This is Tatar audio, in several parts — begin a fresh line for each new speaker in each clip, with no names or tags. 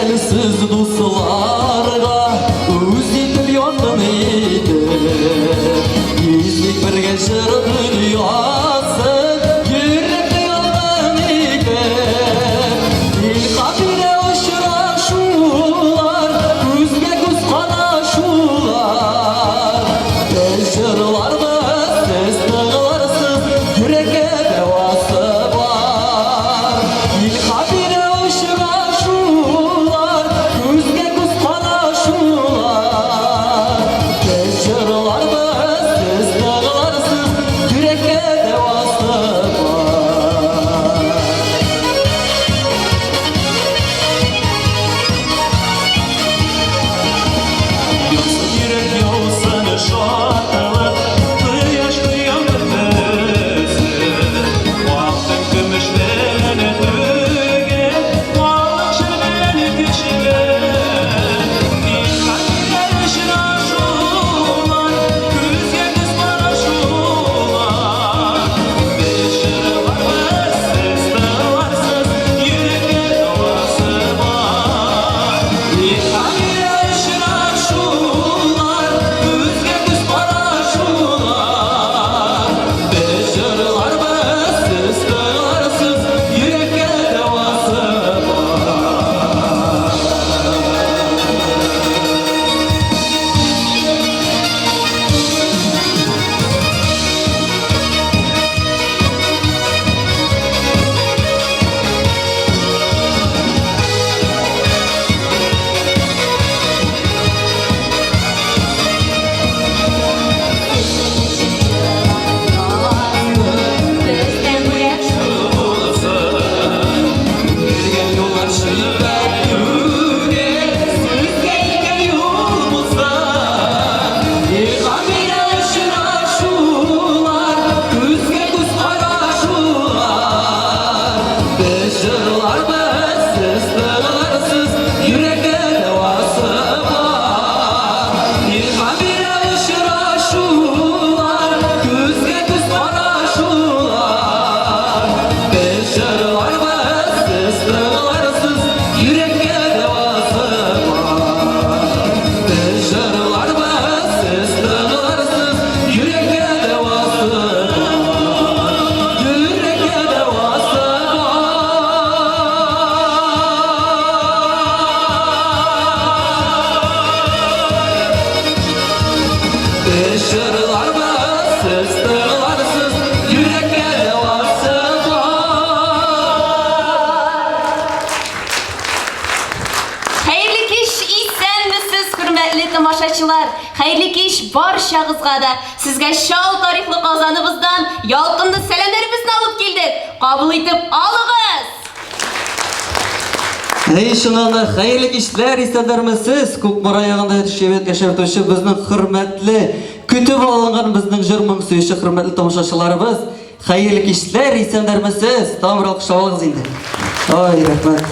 Хәлсез дусларга үз итеп якын итеп, Гизик бергә җыр дөньясын йөрәкне ялган итеп. Илһам бирә очрашулар, күзгә күз карашулар. Без җырларбыз, сез тыңларсыз, йөрәккә дәвасы бар. Илһам бирә очрашулар, күзгә күз карашулар. Без җырларбыз, сез тыңларсыз, йөрәккә дәвасы бар.
Яусын йөрәк, яусын шатлык, Кояшлы яңгыр төсе. Алтын көмеш белән түгел, Халык җыр белән көчле. Илһам бирә очрашулар, Күзгә күз карашулар. Без җырларбыз, сез тыңларсыз, Йөрәккә дәвасы бар. Илһам бирә очрашулар, Күзгә күз карашулар. Без җырларбыз, сез тыңларсыз, Йөрәккә дәвасы бар.
Бездән бүләк
Булсын. Йөргән юллар чүлләр түгел, Сүзгә илткән юл булсын. Илһам бирә очрашулар, Күзгә күз карашулар. Без җырларбыз, сез тыңларсыз, Йөрәккә дәвасы бар. Илһам бирә очрашулар, Күзгә күз карашулар. Без җырларбыз, сез тыңларсыз, Йөрәккә дәвасы бар. Без җырларбыз, сез тыңларсыз, Йөрәккә дәвасы бар. Йөрәккә дәвасы бар. Без җырларбыз, сез тыңларсыз, Йөрәккә дәвасы бар.
Хәерле кич, исәнмесез, хөрмәтле тамашачылар! Хәерле кич барчагызга да! Сезгә чал тарихлы Казаныбыздан ялкынлы сәламнәребезне алып килдек. Кабул итеп алыгыз!
Әй, чыннан да, хәерле кичләр, исәннәрмесез? Кукмара ягында яшәп яшәүче безнең хөрмәтле, көтеп алынган безнең җыр-моң сөюче хөрмәтле тамашачыларыбыз. Хәерле кичләр, исәннәрмесез? Тагын бер алкыш алыгыз инде. Ай, рәхмәт.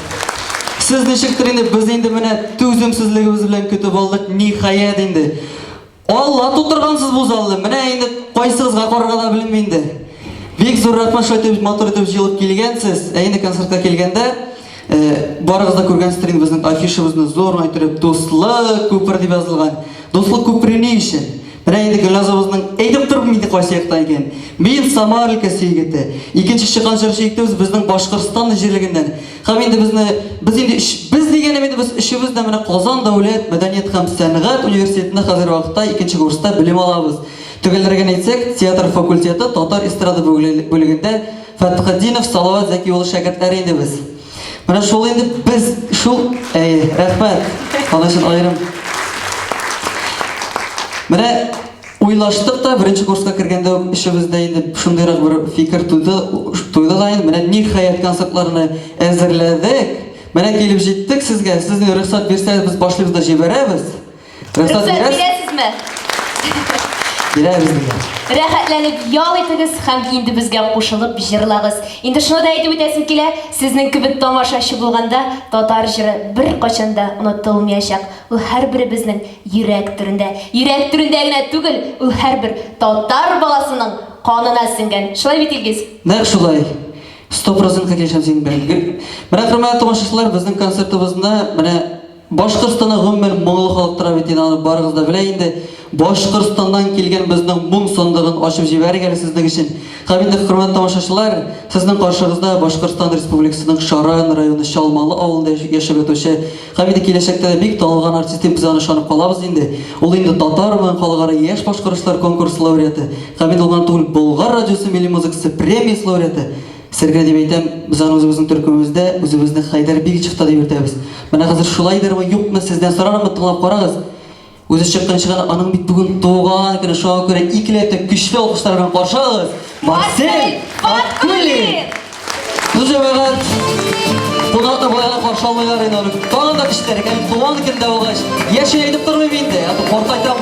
Сез ничектер инде, без инде менә түземсезлегебез белән көтеп алдык, ниһаять инде. Алла тутыргансыз бу залны. Менә инде кайсыгызга карарга да белмим инде. Бик зур рәхмәт шулай итеп матур итеп җыелып килгәнсез. Ә инде концертка килгәндә, э, барыгыз да күргәнсездер инде безнең афишабызны зур итеп Дуслык күпер дип язылган. Дуслык күпере ни өчен? Менә инде Гөлназыбызның әйтеп тормыйм инде кайсы якта икән. Мин Самара өлкәсе егете. Икенче чыккан җырчы егетебез безнең Башкортстан җирлегеннән. Һәм инде безне, без инде өч, без дигәнем инде без өчебез дә менә Казан дәүләт мәдәният һәм сәнгать университетында хәзерге вакытта икенче курста белем алабыз. Төгәлрәген әйтсәк, театр факультеты татар эстрада бүлегендә Фәтхетдинов Салават Зәки улы шәкертләре инде без. Менә шул инде без шул, әйе, рәхмәт. Аның өчен аерым. Менә Уйлаштык та, беренче курска кергәндә үк эчебездә инде шундыйрак бер фикер туды, туйды да инде. Менә ниһаять концертларны әзерләдек. Менә килеп җиттек сезгә. Сез инде рөхсәт бирсәгез, без башлыйбыз да җибәрәбез. Рөхсәт
Рөхсәт
бирәсез?
бирәсезме?
Бирәбез дигән.
Рәхәтләнеп ял итегез һәм инде безгә кушылып җырлагыз. Инде шуны да әйтеп үтәсем килә, сезнең кебек тамашачы булганда татар җыры беркайчан да онытылмаячак. Ул һәрберебезнең йөрәк түрендә. Йөрәк түрендә генә түгел, ул һәрбер татар баласының канына сеңгән. Шулай бит, Илгиз?
Нәкъ шулай. 100 процентка килешәм синең белән. Менә, хөрмәтле тамашачылар, безнең концертыбызны менә Башкортстанда гомумән моңлы халык тора бит инде, аны барыгыз да белә инде. Башкортстаннан килгән безнең моң сандыгын ачып җибәрик әле сезнең өчен. Һәм инде, хөрмәтле тамашачылар, сезнең каршыгызда Башкортстан Республикасының Шаран районы Чалмалы авылында яшәп ятучы һәм инде киләчәктә дә бик танылган артист дип без аны ышанып калабыз инде. Ул инде Татар моң халыкара яшь башкаручылар конкурсы лауреаты һәм инде ул гына түгел, Болгар радиосы милли музыкасы премиясе лауреаты. Сергә дип әйтәм, без аны үзебезнең төркемебездә, үзебезне Хәйдәр Бигичев та дип йөртәбез. Менә хәзер шулайдырмы, юкмы, сездән сорармын, тыңлап карагыз. Үзе чыккан чыган, аның бит бүген туган көне, шуңа күрә икеләтә көчле алкышлар белән каршы алыгыз. Марсель Фаткуллин! Ну, җәмәгать, кунакны болай гына каршы алмыйлар инде аны. Тагын да көчлерәк, әле туган көндә булгач, яшен әйтеп тормыйм инде, а то картайтам.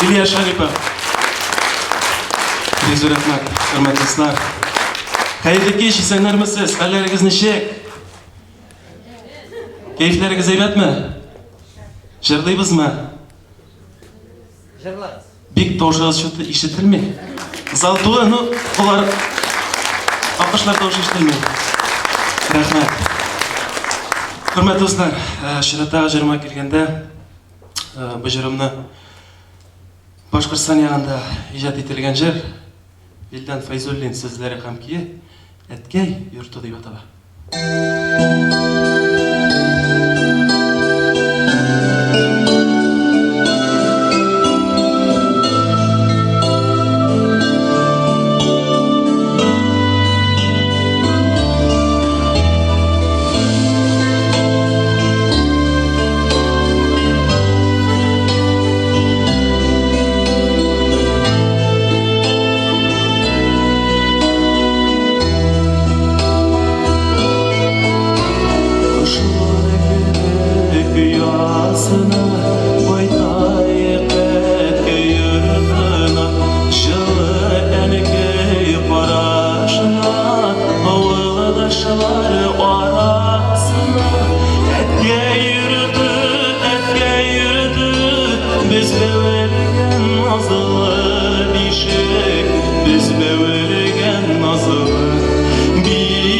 Илья Шарипов. Бик зур рәхмәт, хөрмәтле дуслар. Хәерле кич, исәннәрмесез? Хәлләрегез ничек? Кәефләрегез әйбәтме? Җырлыйбызмы?
Җырлагыз.
Бик тавышыгыз что-то ишетелми. Зал тулы, ну, болар алкышлар тавышы ишетелми. Рәхмәт. Хөрмәтле дуслар, чираттагы җырыма килгәндә, бу җырымны Башкортстан ягында иҗат ителгән җыр Вилдан Фәйзуллин сүзләре һәм көе. Әткәй йорты дип атала. Кошлар кебек оясына Кайтайык әткәй йортына, Җылы әнкәй карашына, Авылдашлар арасына. Әткәй йорты, әткәй йорты, Без бәвелгән назлы бишек, Без бәвелгән назлы бишек.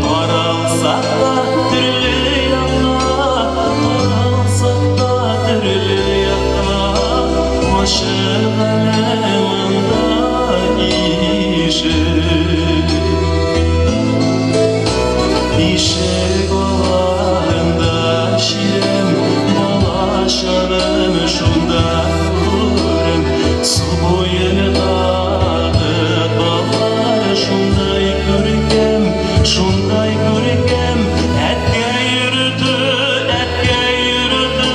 Таралсак та төрле якка, Таралсак та төрле якка, Ачык әле монда ишек. Ишек алларында чирәм, Бала чагым шунда күрәм. Су буендагы таллар Шундай күркәм, шундай күркәм. Әткәй йорты, әткәй йорты,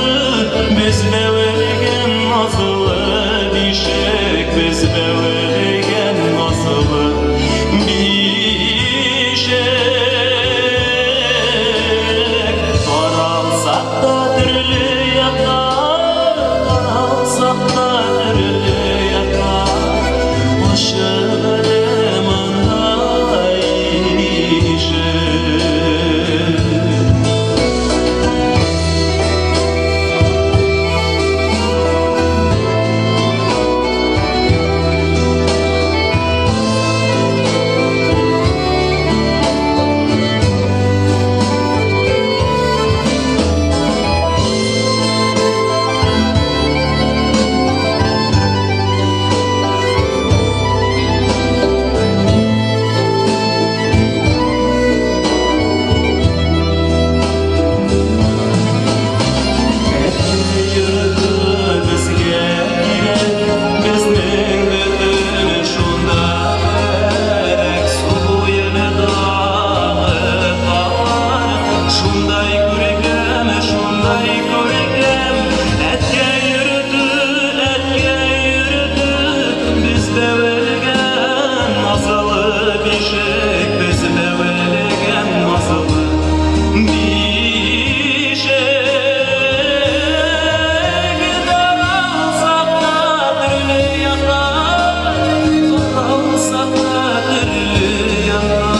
Без бәвелгән назлы бишек, Без бәвелгән назлы бишек. Таралсак та төрле якка, Таралсак та төрле якка, Ачык әле монда ишек. Әткәй йорты безгә кирәк, Безнең бөтен шунда кәрәк. Су буендагы таллар Шундай күркәм, шундай күркәм. Әткәй йорты, әткәй йорты, Без бәвелгән назлы бишек, Без бәвелгән назлы бишек. Таралсак та төрле якка, Таралсак та төрле якка,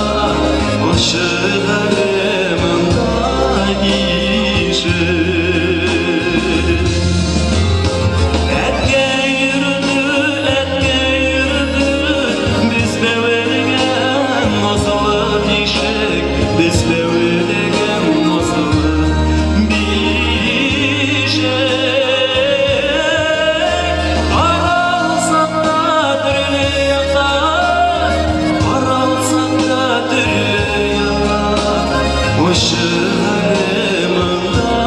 Ачык әле монда ишек. Әткәй йорты, әткәй йорты, Без бәвелгән назлы бишек, Без бәвелгән назлы бишек. Таралсак та төрле якка, Таралсак та төрле якка, Ачык әле монда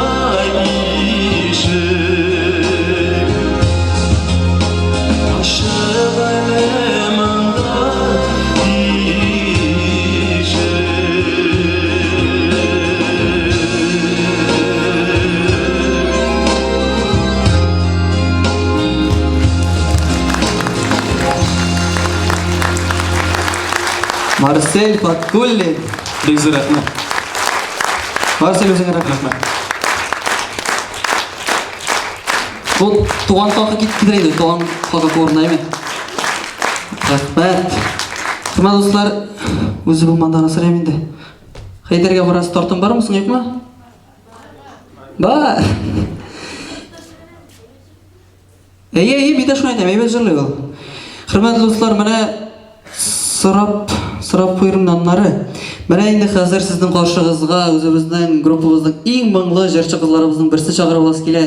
ишек. Ачык әле монда ишек.
Марсель Фаткуллин.
Бик зур рәхмәт.
Марсель, үзеңә рәхмәт.
Рәхмәт.
Бу туган халкы китерә инде, туган халкы корына әйме. Рәхмәт. Хөрмәтле дуслар, үзе булмаганда сорыйм инде. Хәйдәргә бераз тартым бармы соң, юкмы? Бар. Әйе, әйе, мин дә шуны әйтәм, әйбәт җырлый ул. Хөрмәтле дуслар, менә сорап, сорап куйрым аннары. Менә инде хәзер сезнең каршыгызга үзебезнең группабызның иң моңлы җырчы кызларыбызның берсе чакырып аласы килә.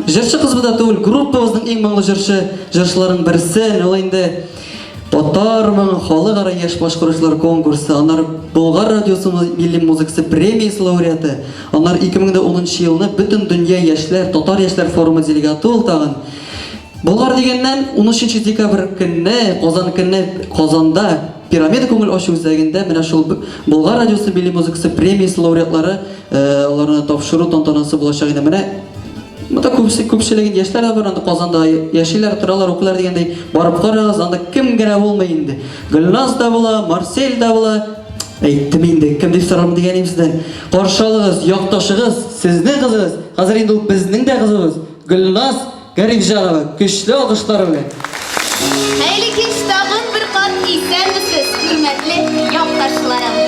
Җырчы кыз да түгел, группабызның иң моңлы җырчы, җырчыларының берсе. Ул инде Татар моңы халыкара яшь башкаручылар конкурсы, аннары Болгар радиосы милли музыкасы премиясе лауреаты, аннары 2010 елны Бөтен дөнья яшьләр, татар яшьләр форумы делегаты ул тагын. Болгар дигәннән, 13 декабрь көнне, Казан көнне Казанда Пирамида күңел ачу үзәгендә менә шул Болгар радиосы милли музыкасы премиясе лауреатлары э, аларны тапшыру тантанасы булачак инде. Менә монда күпчелек күпчелеген яшьләр дә бар, анда Казанда яшиләр, торалар, укыйлар дигәндәй, барып карагыз, анда кем генә булмый инде. Гөлназ да була, Марсель дә була. Әйттем инде, кем дип сорармын дигән идем сездән. Каршы алыгыз, якташыгыз, сезнең кызыгыз, хәзер инде ул безнең дә кызыбыз, Гөлназ Гарифҗанова, көчле алкышлар белән.
Хәерле кич, тагын бер кат исәнмесез, хөрмәтле якташларым.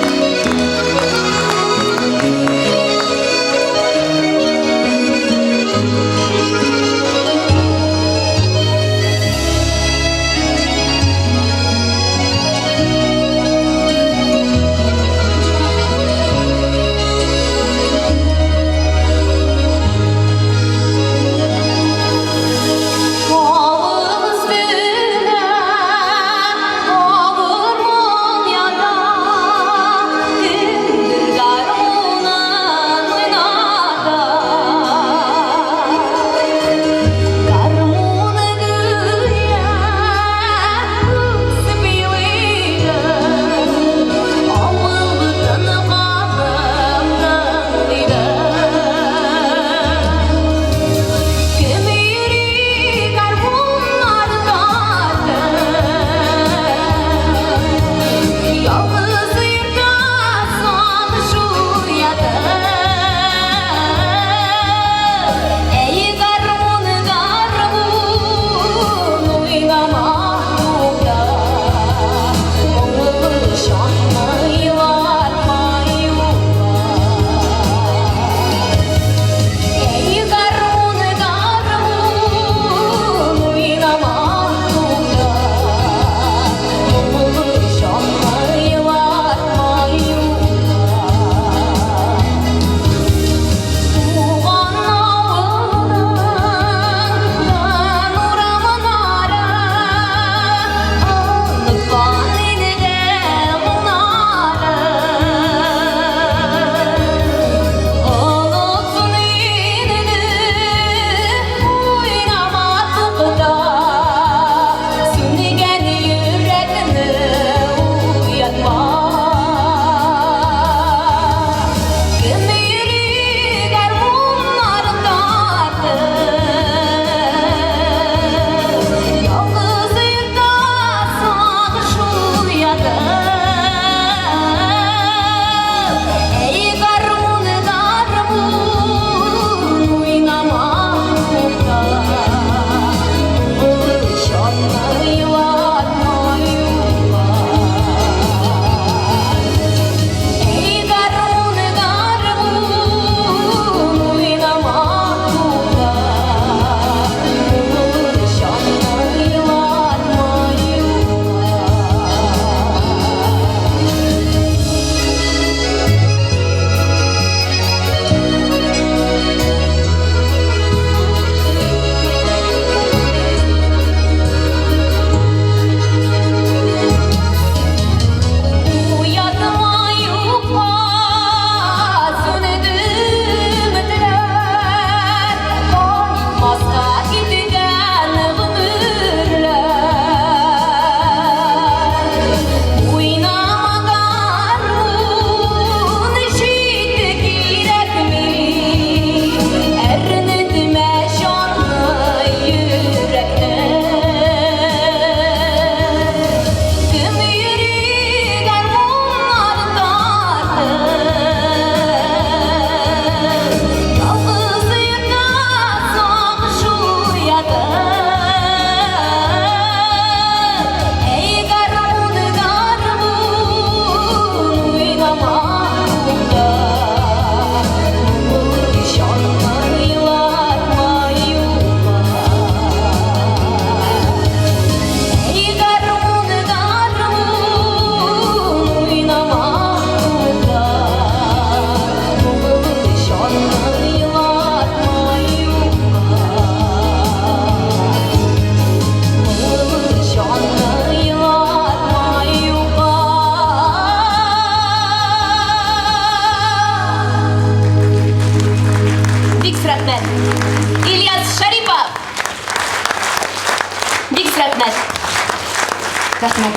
Рәхмәт.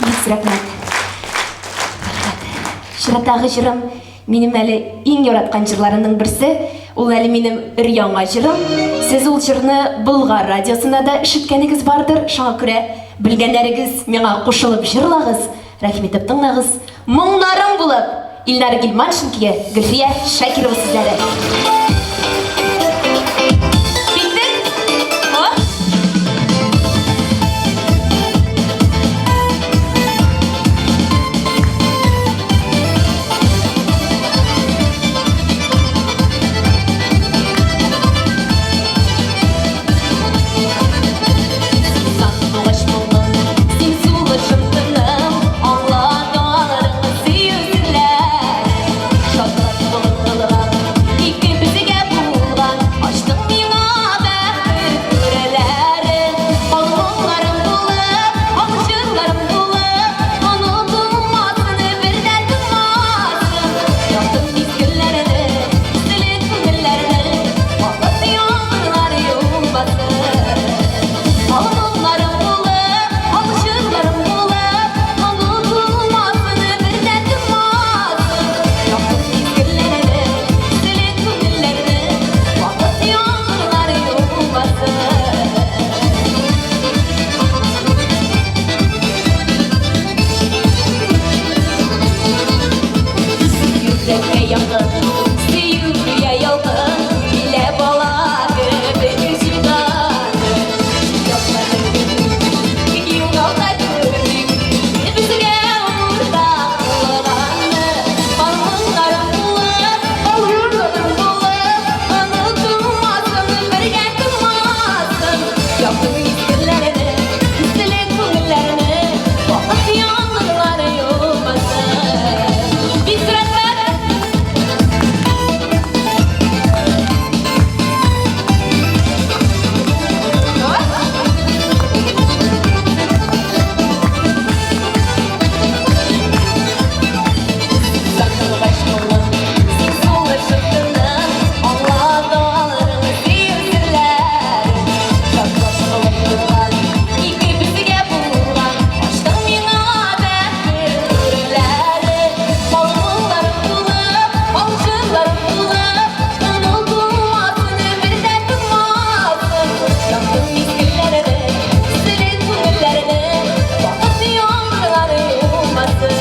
Бик рәхмәт. Рәхмәт. Чираттагы җырым минем әле иң яраткан җырларымның берсе. Ул әле минем өр-яңа җырым. Сез ул җырны Болгар радиосында да ишеткәнегез бардыр. Шуңа күрә белгәннәрегез миңа кушылып җырлагыз, рәхим итеп тыңлагыз. Моңнарым булып, Илнар Гилманшин көе, Гөлфия Шакирова сүзләре. Киттек! О! Сандугач булдың, син сулышым тыным, Аңлата алырмын сөю серләрен. Шатлык булып тулган, икебезгә булган, Ачтың миңа бәхет түрләрен. Ал моңнарым булып, ал җырларым булып, Онытылмасын, бер дә тынмасын. Якты мизгелләрне, изгелек күңелләрне, Вакыт яңгырлар юмасын. Ал моңнарым булып, ал җырларым булып, Онытылмасын, бер дә тынмасын. Якты мизгелләрне, изгелек күңелләрне, Вакыт яңгырлар юмасын. Йөрәккә якын, сөю гүя ялкын, Биләп ала кебек җилганы. Яклады тик югалта күрмик, Безгә уртак булганны. Ал моңнарым булып, ал җырларым булып, Онытылмасын, бергә тынмасын. Якты мизгелләрне, изгелек күңелләрне, Вакыт яңгырлары юмасын. Бик рәхмәт! Сандугач булып, син сулышым тыным, Аңлата алырмын сөю серләрен. Шатлык булып тулган, икебезгә булган, Ачтың миңа бәхет түрләрен. Ал моңнарым булып, ал җырларым булып, Онытылмасын, бер дә тынмасын. Якты мизгелләрне, изгелек күңелләрне, Вакыт яңгырлары юмасын.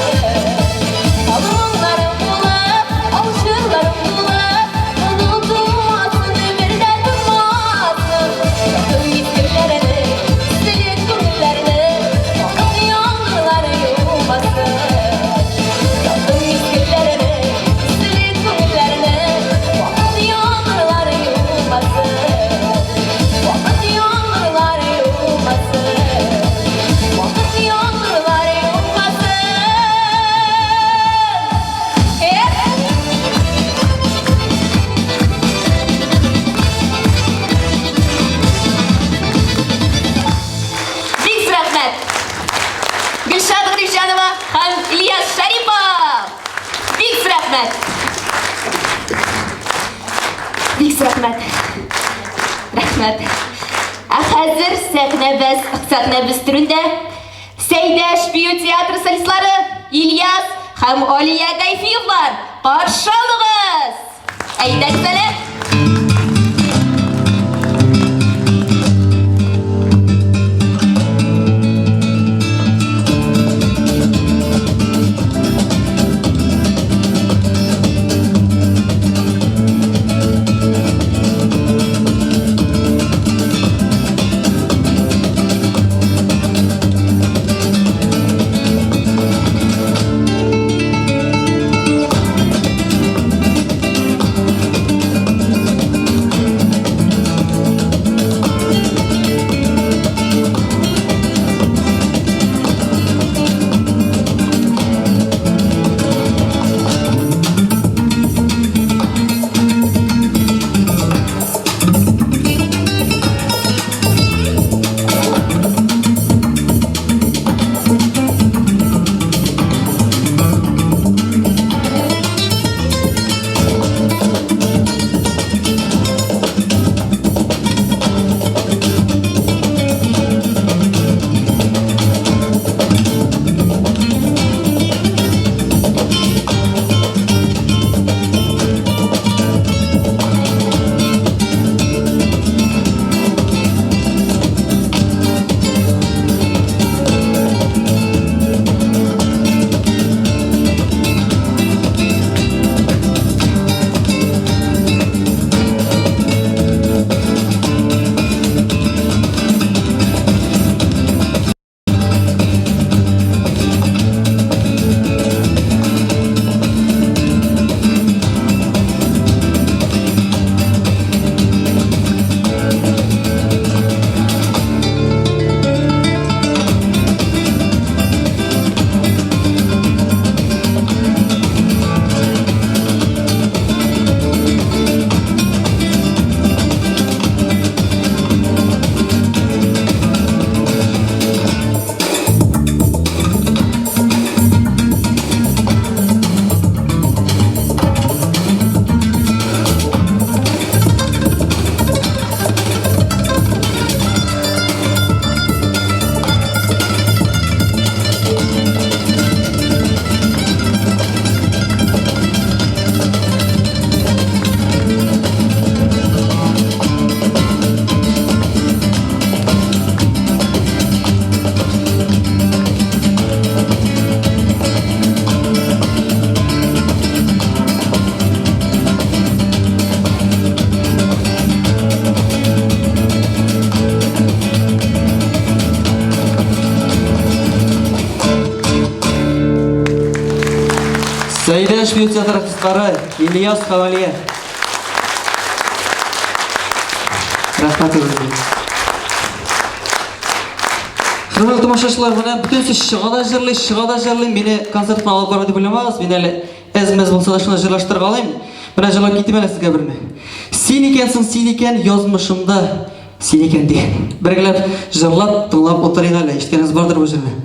Ал моңнарым булып, ал җырларым булып, Онытылмасын, бер дә тынмасын. Якты мизгелләрне, изгелек күңелләрне, Вакыт яңгырлары юмасын. Якты мизгелләрне, изгелек күңелләрне, Вакыт яңгырлары юмасын. Вакыт яңгырлары юмасын. Вакыт яңгырлары юмасын. Эх! Бик рәхмәт! Гөлшат Гарифҗанова һәм Ильяс Шарипов! Бик рәхмәт! Бик рәхмәт! Рәхмәт! Ә хәзер сәхнәбез, сәхнәбез түрендә Сәйдәш бию театры солистлары Ильяс һәм Алия Гайфиевлар. Каршы алыгыз! Әйдәгез әле!
Сәйдәш бию театры артистлары Ильяс Кавалия. Рәхмәт сезгә. Хөрмәтле тамашачылар, менә бөтенесе чыга да җырлый, чыга да җырлый. Мине концертка алып бара дип уйламагыз. Мин әле әз-мәз булса да шуны җырлаштырып алыйм. Менә җырлап китим әле сезгә берне. Син икәнсең, син икән, язмышымда син икән дигән. Бергәләп җырлап, тыңлап утырыйк әле. Ишеткәнегез бардыр бу җырны.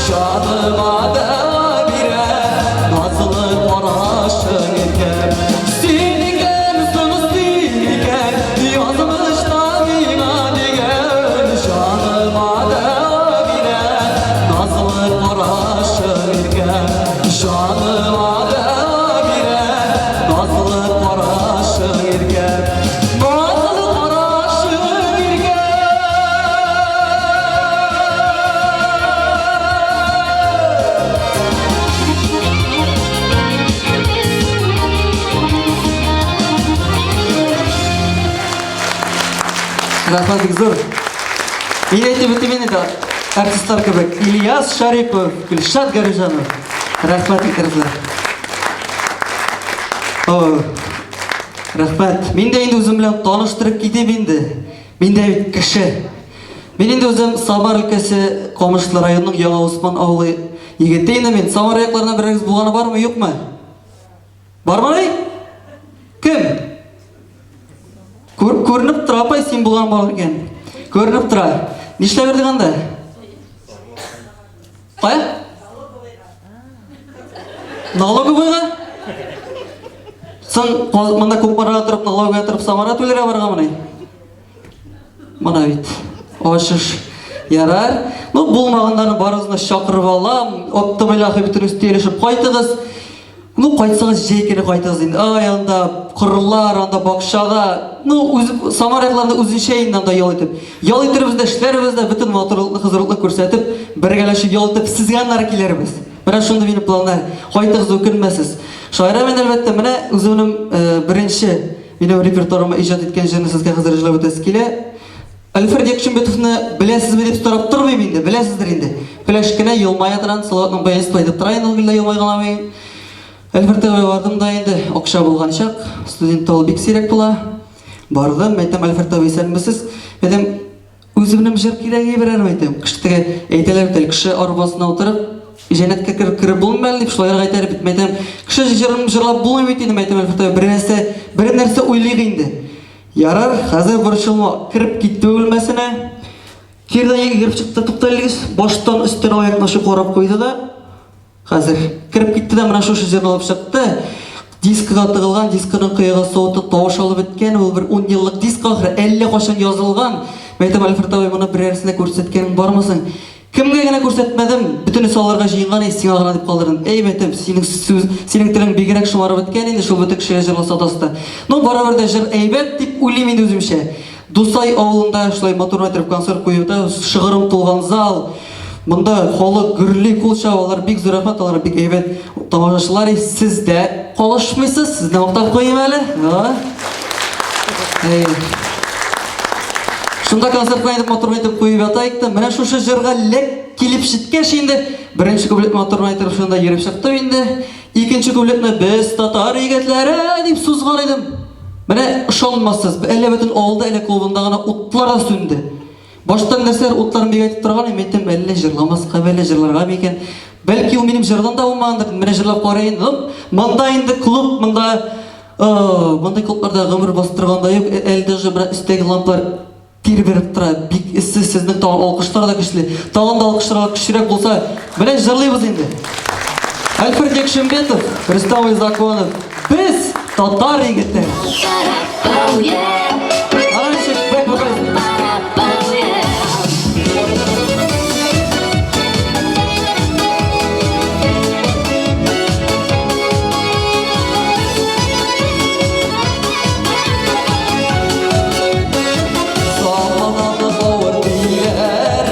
Җаныма да бирә назлы карашың икән. Син икәнсең, син икән, язмышта миңа дигән. Җаныма да бирә назлы карашың икән. Җаныма да бирә назлы карашың икән. Назлы карашың икән.
Рәхмәт бик зур. Мин әйтеп үтим инде артистлар кебек. Ильяс Шарипов, Гөлшат Гарижанов. Рәхмәт икегезгә. О, рәхмәт. Мин дә инде үзем белән таныштырып китим инде. Мин дә бит кеше. Мин инде үзем Самар өлкәсе Камышлы районының Яңа Усман авылы егете инде мин. Самар якларына берегез булганы бармы, юкмы? Бармы? Кем? Күр, күренеп тора, апай, син булган бар икән. Күренеп тора. Нишләп йөрдең анда? Кая? Налоговыйга? Соң, монда Кукмарага торып, налоговыйга торып, Самара түләргә барганмыни? Мына бит. Ачыш. Ярар. Ну, булмаганнарны барыгызны чакырып алам. Оптом илахи бөтен өстәлешеп кайтыгыз. Ну, кайтсагыз, җәй көне кайтыгыз инде. Ай, анда кырлар, анда бакчада. Ну, үз, Самара якларында үзенчә инде анда ял итеп. Ял итербез дә, эшләрбез дә, бөтен матурлыкны, хозурлыкны күрсәтеп, бергәләшеп ял итеп, сезгә аннары килербез. Менә шундый минем планнар. Кайтыгыз, үкенмәсез. Шаирә мин, әлбәттә, менә үземнең э, беренче минем репертуарыма иҗат иткән җырны сезгә хәзер җырлап үтәсе килә. Альфред Якшимбетовны беләсезме дип сорап тормыйм инде, беләсездер инде. Пеләш кенә елмая торган Салаватның баянист әйтеп тора инде, ул гел дә елмайган абый. Альфред абый бардым да инде, акча булган чак, студентта ул бик сирәк була. Бардым, әйтәм, Альфред абый, исәнмесез? Әйтәм, үземнең җыр кирәге берәр, әйтәм. Кеше теге әйтәләр бит әле, кеше арбасына утырып, җәннәткә кереп кереп булмый әле дип шулайрак әйтәләр бит, әйтәм. Кеше җырын җырлап булмый бит инде, әйтәм, Альфред абый, бер нәрсә, бер нәрсә уйлыйк инде. Ярар, хәзер борчылма, кереп китте бүлмәсенә. Кирдән йөгереп чыкты, тукталегез, баштан өстән аякны карап куйды да, хәзер кереп китте дә менә шушы җырны алып чыкты. Дискыга тыгылган, дискының кыягы савыты тавыш алып беткән, ул бер ун еллык диск ахры, әллә кайчан язылган. Мин әйтәм, Альфред абый, моны берәрсенә күрсәткәнең бармы соң? Кемгә генә күрсәтмәдем, бөтенесе алырга җыенган, әй, сиңа гына дип калдырдым. Әй, мин әйтәм, синең сүз, синең телең бигрәк шомарып беткән инде, шул бөтен кешегә җырласа да. Ну, барыбер дә җыр әйбәт дип уйлыйм инде үземчә. Дусай авылында шулай матур итеп концерт куюда шыгрым тулган зал. Монда халык гөрли, кул чабалар, бик зур рәхмәт, алар бик әйбәт тамашачылар. Сез дә калышмыйсыз, сезне мактап куйыйм әле. Шунда концертны әйтеп матур итеп куеп ята иктем. Менә шушы җырга ләк килеп җиткәч инде, беренче куплет матур итеп шунда йөреп чыктым инде. Икенче куплетны без татар егетләре дип сузган идем. Менә ышанмассыз, әллә бөтен авылда, әллә клубында гына утлар да сүнде. Баштан нәрсәләр утларын бик әйтеп торган идем, әйттем, әллә җырламаска, әллә җырларга микән? Бәлки ул минем җырдан да булмагандыр, менә җырлап карыйм. Монда инде клуб, монда мондый клубларда гомер бастырганда юк, әле даже менә өстәге лампалар Тир биреп тора, бик эссе, сезнең тагын алкышлар да көчле. Тагын да алкышлар көчлерәк булса, менә җырлыйбыз инде. Альфред Якшимбетов, Рөстәм Законов. Без татар егетләре. Аранчик, бәк бәк. Замананы авыр диләр,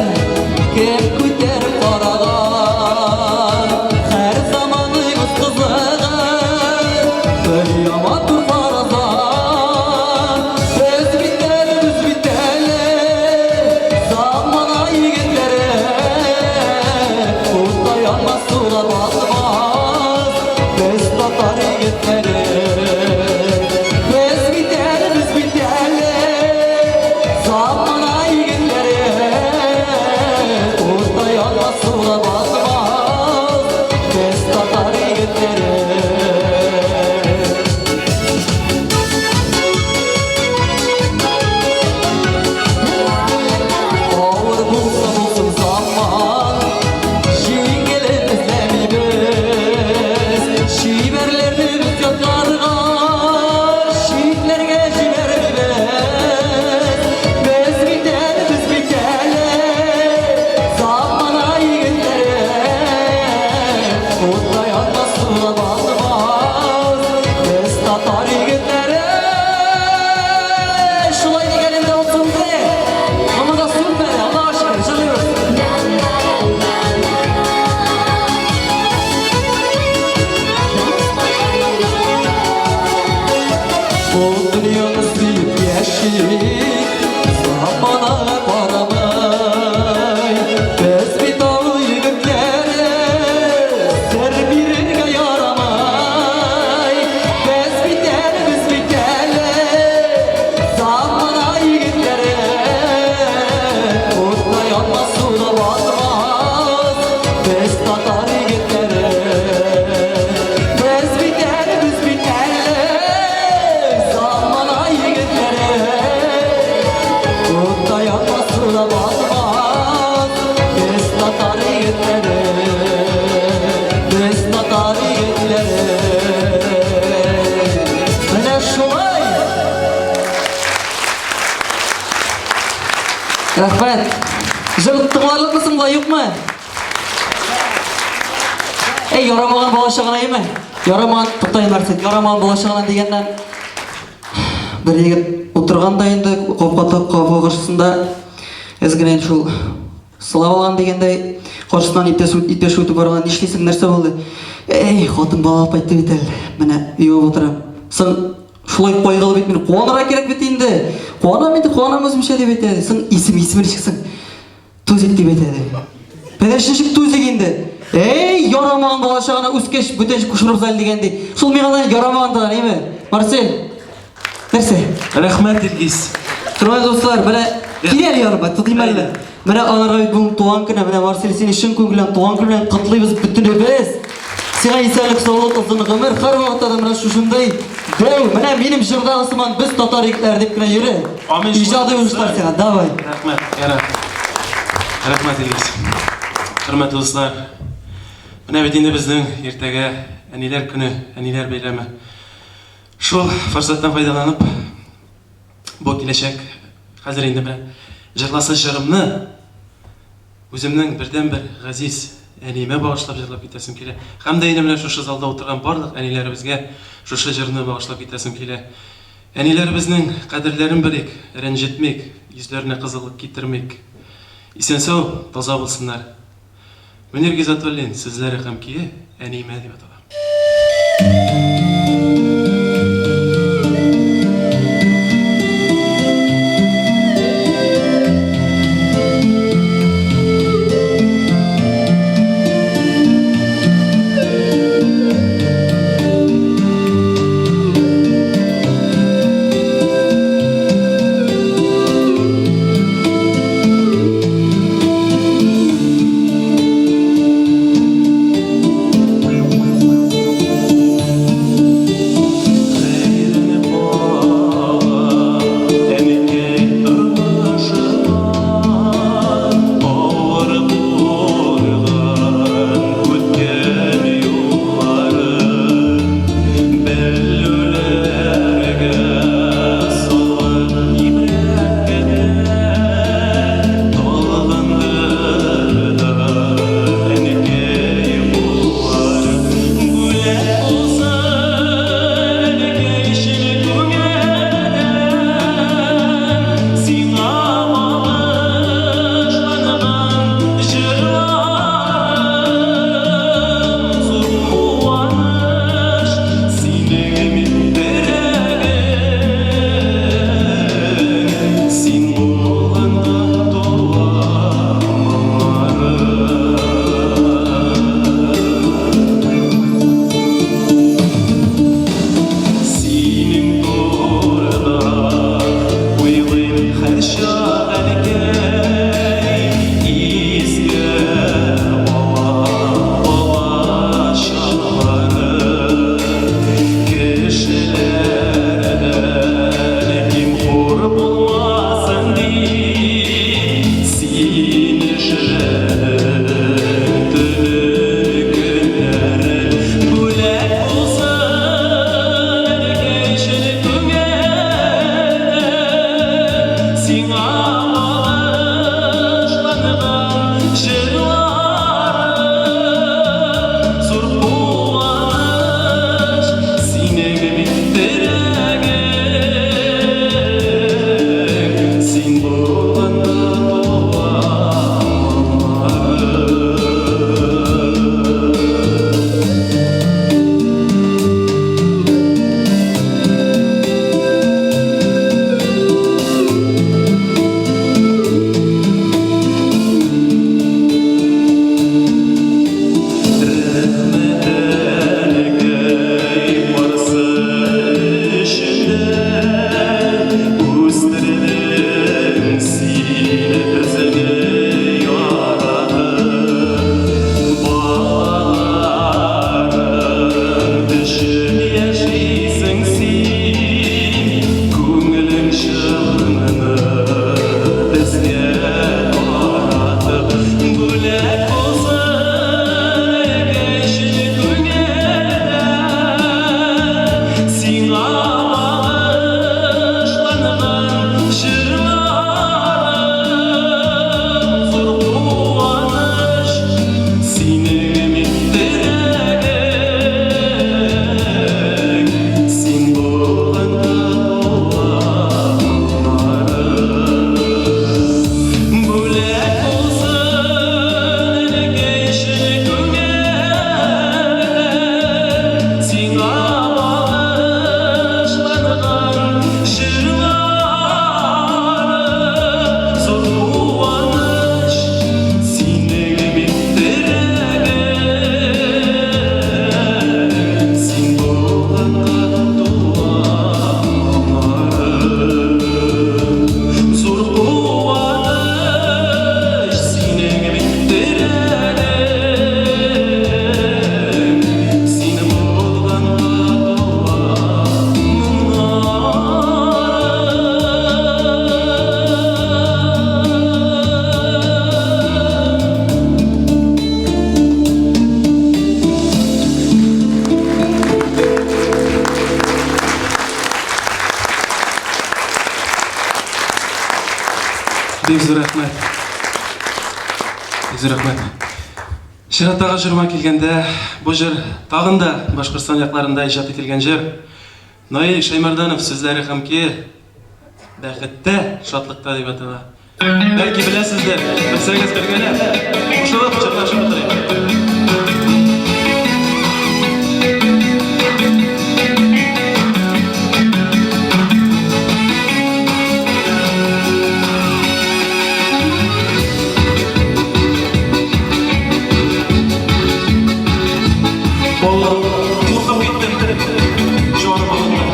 кем күтәреп караган? Һәр заманның үз кызыгы, дөнья матур фаразан. Без бит әле, без бит әле, замана егетләре. Утта янмас, суда батмас, без татар егетләре. Без бит әле, без бит әле, замана егетләре. Утта янмас, суда батмас, без татар егетләре. Авыр булса булсын заман, җиңелен эзләмибез. Чибәрләрне без ятларга, читләргә җибәрмибез. Без бит әле, без бит әле, замана егетләре. Утта янмас, суда батмас, без татар егетләре. Шулай дигәнемдә ут сүнде. Моны да сүнмәде, Аллага шөкер, җырлыйбыз. Бу дөньяны сөеп яшик, заманага карамый. Без бит авыл егетләре, сер бирергә ярамый. Без бит әле, без бит әле, замана егетләре. Утта янмас, суда батмас, без татар егетләре. Без бит әле, без бит әле, замана егетләре. Утта янмас, суда батмас, без татар егетләре. Без татар егетләре. Менә шулай. Рәхмәт. Җыр тыңларлыкмы соң болай, юкмы? Әй, ярамаган бала чагына әйме? Ярамаган, туктай Марсит, ярамаган бала чагына дигәннән бер егет утырган да инде капка капка каршысында әз генә инде шул сылап алган дигәндәй каршысыннан иптәш иптәш үтеп барган нишлисең нәрсә булды әй хатын бала алып кайтты бит әле менә юып утырам соң шулай кайгылы бит мин куанырга кирәк бит инде куанам инде куанам үземчә дип әйтә соң исем исеме ничек соң Тузик дип әйтә ди. Пәдәш ничек тузик инде? Эй, ярамаган бала чагына үскәч, бүтән кушырып зал дигән ди. Шул миңа да ярамаган да, әйме? Марсель. Нәрсә?
Рәхмәт, Илгиз.
Хөрмәтле дуслар, менә кил әле ярыма, тотыйм әле. Менә аларга бит бүген туган көне, менә Марсель сине чын күңелдән туган көн белән котлыйбыз бөтенебез. Сиңа исәнлек, саулык, озын гомер, һәрвакытта да менә шушындый дәү, менә минем җырдагы сыман без татар егетләре дип кенә йөре.
Амин.
Иҗади уңышлар сиңа, давай.
Рәхмәт, ярар. Рәхмәт, Илгиз. Хөрмәтле дуслар, менә бит инде безнең иртәгә Әниләр көне, әниләр бәйрәме. Шул форсаттан файдаланып, бу киләчәк хәзер инде менә җырласы җырымны үземнең бердәнбер газиз әниемә багышлап җырлап китәсем килә. Һәм дә инде менә шушы залда утырган барлык әниләребезгә шушы җырны багышлап китәсем килә. Әниләребезнең кадерләрен белик, рәнҗетмик, йөзләренә кызыллык китермик. Исән-сау, таза булсыннар. Мөнир Гизатуллин сүзләре һәм көе Әниемә дип атала. Бик зур рәхмәт. Бик зур рәхмәт. Чираттагы җырыма килгәндә, бу җыр тагын да Башкортстан якларында иҗат ителгән җыр. Наил Шәймәрданов сүзләре һәм көе Бәхеттә, шатлыкта дип атала. Бәлки беләсездер, белсәгез бергәләп, кушылып җырлашып утырыйк. Балалар, куркып киттем. Җаным алынды.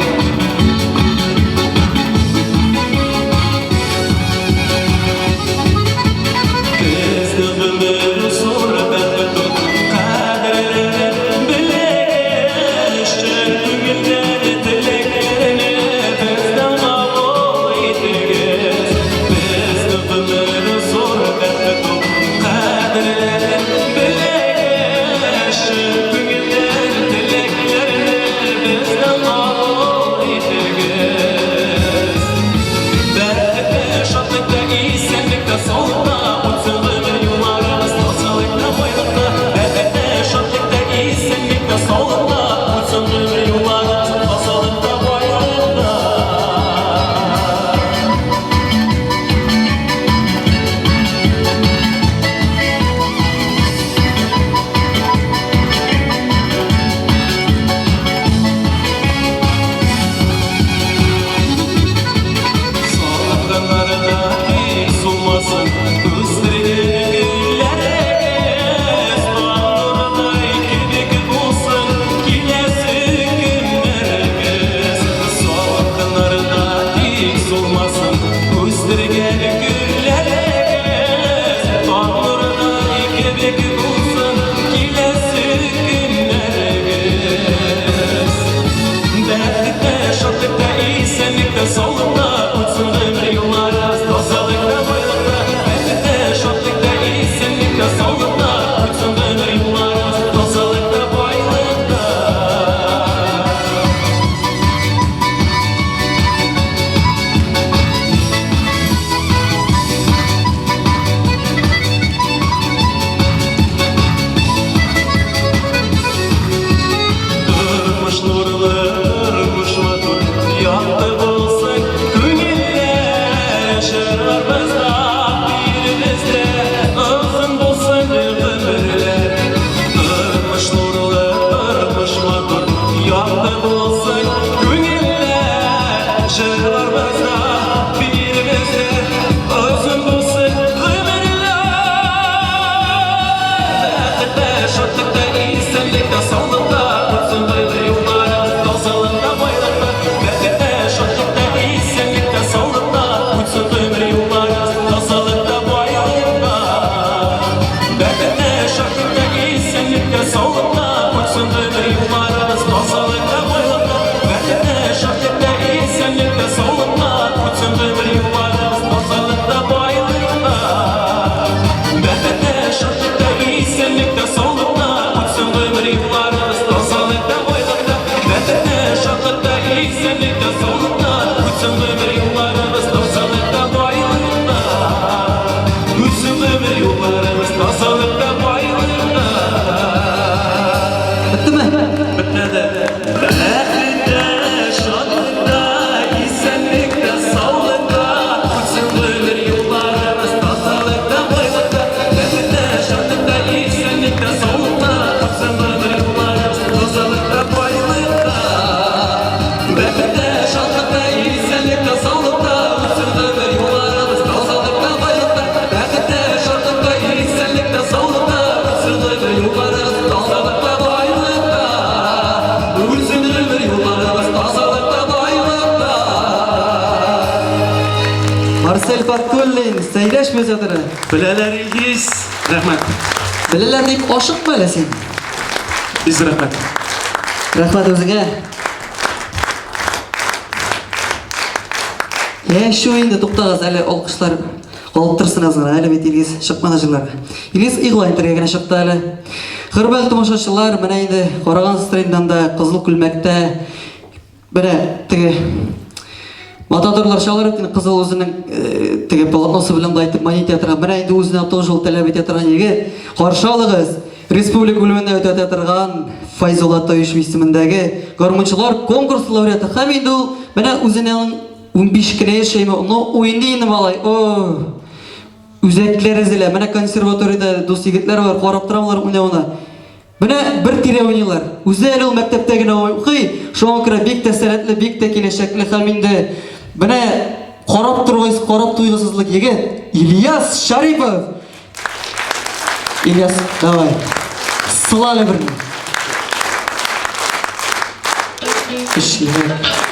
Безне гомер зур бәхет ул, кадерле белеш, чын күңелдән теләкләрне бездән кабул итегез. Безне гомер зур бәхет ул, кадерле белеш, чын күңелдән теләкләрне бездән кабул итегез. Бәхеттә, шатлыкта, исәнлектә, саулыкта үтсен гомер юлларыбыз, тазалыкта, байлыкта. Бәхеттә, шатлыкта, исәнлектә, саулыкта үтсен гомер юлларыбыз, тазалыкта, байлыкта. Салкыннарда тик сулмасын үстергән гөлләрегез, таң нурыдай кебек булсын киләсе көннәрегез. Салкыннарда тик сулмасын үстергән гөлләрегез, таң нурыдай кебек булсын киләсе көннәрегез. Бәхеттә, шатлыкта, исәнлектә, саулыкта үтсен гомер юлларыбыз, тазалыкта, байлыкта. Бәхеттә, шатлыкта, исәнлектә, саулыкта үтсен гомер юлларыбыз, тазалыкта, байлыкта. Тормыш нурлы, тормыш матур, якты булсын күңелләр, җырларыбызда, биремездә озын булсын гомерләр. Тормыш нурлы, тормыш матур, якты булсын күңелләр, җырларыбызда, биремездә озын булсын гомерләр. Бәхеттә, шатлыкта, исәнлектә, саулыкта үтсен гомер юлларыбыз, тазалыкта, байлыкта. Бәхеттә, шатлыкта, исәнлектә, саулыкта үтсен гомер юлларыбыз, тазалыкта, байлыкта. Бәхеттә, шатлыкта, исәнлектә, саулыкта үтсен гомер юлларыбыз, тазалыкта, байлыкта. Бәхеттә, шатлыкта, исәнлектә, саулыкта үтсен гомер юлларыбыз, тазалыкта, байлыкта. Бәхеттә, шатлыкта, исәнлектә, саулыкта үтсен гомер юлларыбыз, тазалыкта, байлыкта. Бәхеттә, шатлыкта, исәнлектә, саулыкта үтсен гомер юлларыбыз, тазалыкта, байлыкта. Үтсен гомер юлларыбыз, тазалыкта, байлыкта.
Беттеме?
Бетмәде. Бәхеттә, шатлыкта, исәнлектә, саулыкта үтсен гомер юлларыбыз, тазалыкта, байлыкта. Бәхеттә, шатлыкта, исәнлектә, саулыкта үтсен гомер юлларыбыз, тазалыкта, байлыкта. Бәхеттә, шатлыкта, исәнлектә, саулыкта үтсен гомер юлларыбыз, тазалыкта, байлыкта. Бәхеттә, шатлыкта, исәнлектә, саулыкта үтсен гомер юлларыбыз, тазалыкта, байлыкта. Үтсен гомер юлларыбыз, тазалыкта, байлыкта.
Марсель Фаткуллин, Сәйдәш мөзәтері.
Беләләр, Илгиз. Рәхмәт.
Беләләр дип ашыкма әле син.
Бик зур рәхмәт.
Рәхмәт үзеңә. Яшү инде туктагыз әле алкышлар калып торсын аз гына. Әле бит Илгиз чыкмады җырларга. Илгиз игълан итәргә генә чыкты әле. Хөрмәтле тамашачылар, менә инде караган стримнан да кызыл күлмәктә менә теге Матадорлар чалыр итен кызыл үзенең э, теге полотносы белән дә әйтеп мани театрга. Менә инде үзенә тоже ул таләп итә торган егет. Каршы алыгыз. Республика күләмендә үтә торган Файзулла Таишев исемендәге гармунчылар конкурсы лауреаты һәм инде ул менә үзенең 15 кенә яшәйме, но уйный инде малай. О! Үзәкләр өзелә. Менә консерваториядә дус егетләр бар, карап торам алар уйнавына. Менә бер тирә уйныйлар. Үзе әле ул мәктәптә генә укый, шуңа күрә бик тә сәләтле, бик тә киләчәкле һәм инде менә карап торгыз, карап туйгысызлык егет Ильяс Шарипов. Ильяс, давай. Сыла әле берне. Көчле.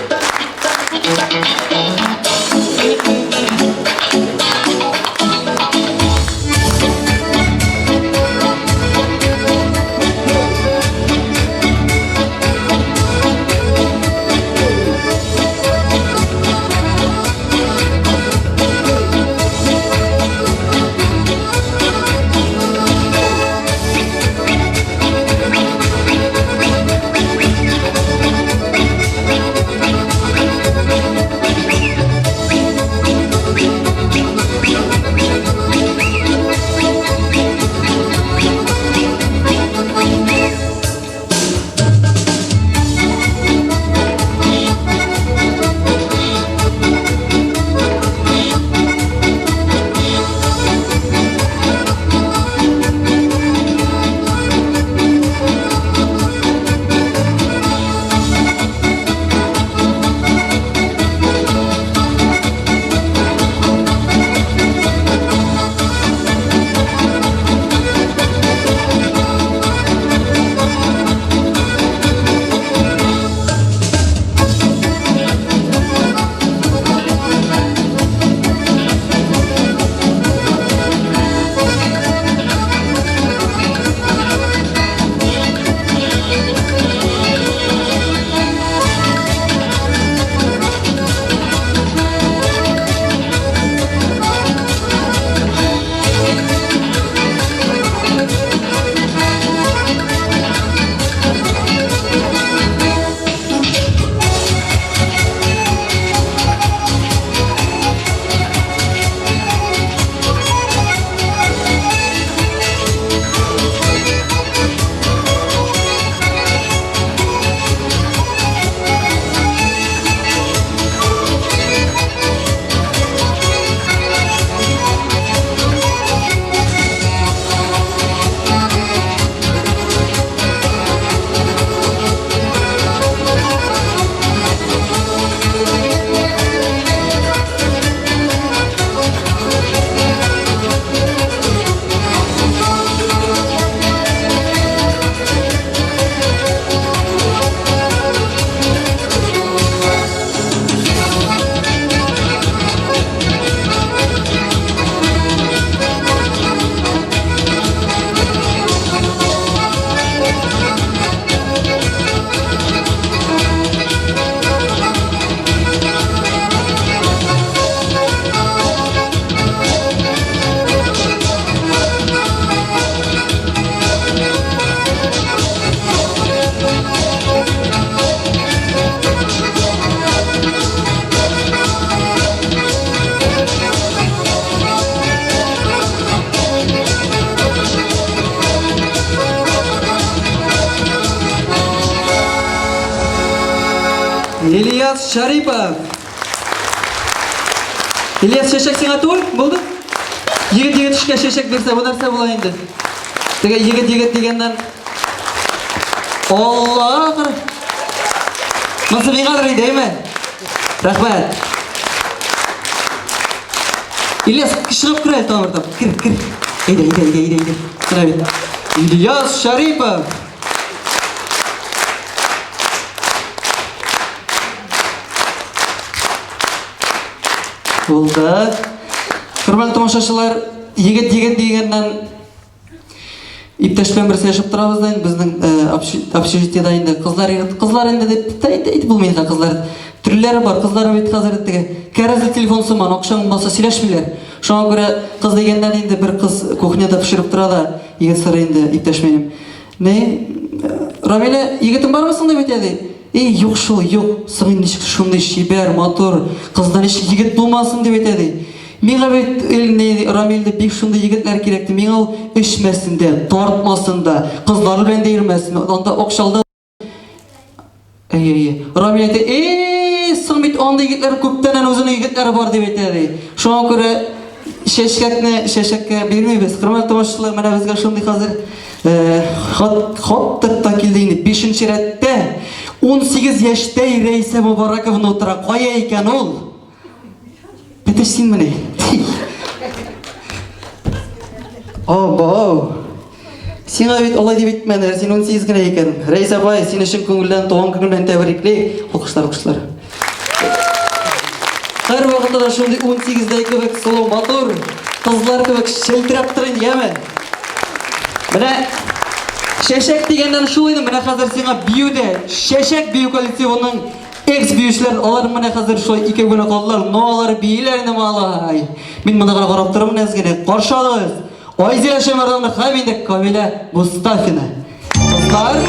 Ильяс Шарипов. Ильяс чәчәк сиңа түгел, булды? Егет егет эшкә чәчәк бирсә, бу нәрсә була инде? Теге егет егет дигәннән Аллах! Монысы миңадыр инде, әйме? Рәхмәт. Ильяс, чыгып кер әле тагын бер тапкыр. Кер, кер. Әйдә, әйдә, әйдә, әйдә, әйдә. Менә бит. Ильяс Шарипов. Булды. Хөрмәтле тамашачылар, егет егет дигәннән иптәш белән бер сөйләшеп торабыз да инде безнең э, общежитиедә инде кызлар егет кызлар инде дип тә әйтеп әйтеп булмый инде кызлар. Төрләре бар. Кызлар бит хәзер теге кәрәзле телефон сыман акчаң булмаса сөйләшмиләр. Шуңа күрә кыз дигәннән инде бер кыз кухняда пешереп тора да егет сорый инде иптәш минем. Ни? Рамилә, егетең бармы соң дип әйтә ди. Эй, юк шул, юк, соң инде ничек шундый чибәр, матур кыздан ничек егет булмасын, дип әйтә, ди. Миңа бит ни, Рамил дип бик шундый егетләр кирәк, ди. Миңа ул эчмәсен дә, тартмасын да, кызлары белән дә йөрмәсен, анда акчалы да. Әйе, әйе. Рамил әйтә, эй, соң бит андый егетләр күптәннән үзенең егетләре бар, дип әйтә, ди. Шуңа күрә чәчәкне чәчәккә бирмибез. Хөрмәтле тамашачылар, менә безгә шундый хәзер Хат, хат та килде инде. Бишенче рәттә 18 яшьтә Рәйсә Мубараковна утыра. Кая икән ул? Бетеш синмени? Абау. Сиңа бит алай дип әйтмәделәр, син 18 генә икән. Рәйсә апай, сине чын күңелдән туган көнең белән тәбриклик. Алкышлар, алкышлар. Һәр вакытта да шундый 18-дәй кебек сылу, матур кызлар кебек челтерәп тор инде, яме? Менә чәчәк дигәннән шул инде, менә хәзер сиңа биюдә чәчәк бию коллективының экс биючеләр, алар менә хәзер шулай икәү генә калдылар, но алар бииләр инде, малай. Мин монда гына карап торам әз генә. Каршы алыгыз. Айзилә Шәмәрданова һәм инде Камилә Мустафина. Кызлар,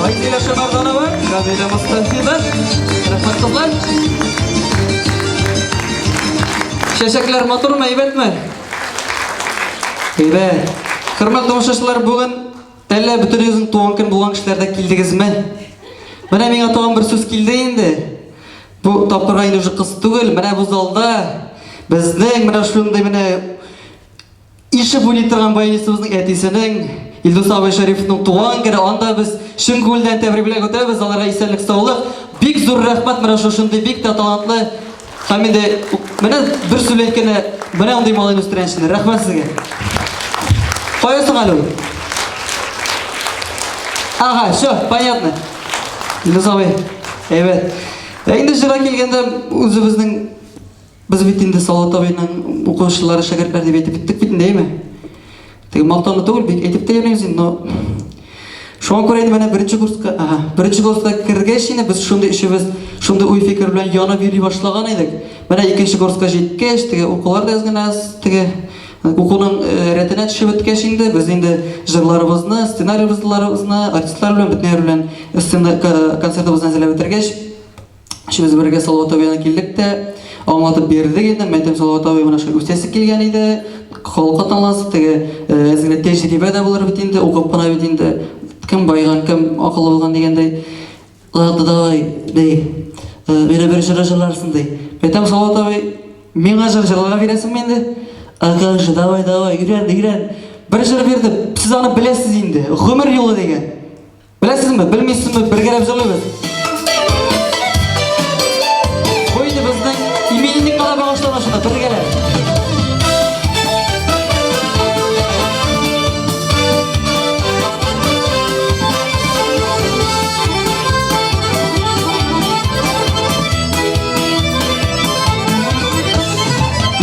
Айзилә Шамарданова, Камилә Мостафина, рәхмәт кызлар. Чәчәкләр матурмы, әйбәтме? Әйбәт. Хөрмәтле тамашачылар, бүген әллә бөтенегезнең туган көн булган кешеләр дә килдегезме? Менә миңа тагын бер сүз килде инде. Бу тапкырга инде уже кыз түгел, менә бу залда безнең менә шундый менә Ишеп уйный торган баянистыбызның әтисенең, Илдус абый Шәрифовның туган көне, анда без чын күңелдән тәбрикләп үтәбез, аларга исәнлек-саулык. Бик зур рәхмәт менә шушындый бик тә талантлы һәм инде менә бер сүз әйткәндә, менә андый малайны үстергән өчен рәхмәт сезгә. Кая соң әле ул? Ага, все, понятно. Илдус абый, әйбәт. Ә инде җырга килгәндә үзебезнең Без бит инде Салават абыйның укучылары, шәкертләр дип әйтеп беттек бит инде, әйме? Теге мактану түгел, бик әйтеп тә йөрмибез инде, но шуңа күрә инде менә беренче курска, ага, беренче курска кергәч инде без шундый өчебез шундый уй-фикер белән янып йөри башлаган идек. Менә икенче курска җиткәч, теге укулар да әз генә теге укуның э, рәтенә төшеп беткәч инде без инде җырларыбызны, сценарийларыбызны, артистлар белән, бөтенләр белән сцена концертыбызны әзерләп бетергәч, Өчебез бергә Салават абый янына килдек тә, аңлатып бирдек инде. Мәйтәм, Салават абый менә шул үсәсе килгән иде. Халыкка тыңласы, теге э, әз генә тәҗрибә дә булыр бит инде, укып кына бит инде. Кем байган, кем акыллы булган дигәндәй. Ладно, давай, ди. Мине бер җыр җырларсың, ди. Әйтәм, Салават абый, миңа җыр җырларга бирәсеңме инде? А как же, давай, давай, өйрән, өйрән. Бер җыр бирде, сез аны беләсез инде. Гомер юлы дигән. Беләсезме, белмисезме, бергәләп җырлыйбыз. Бу инде безнең именинникка да багышлана шунда, бергәләп.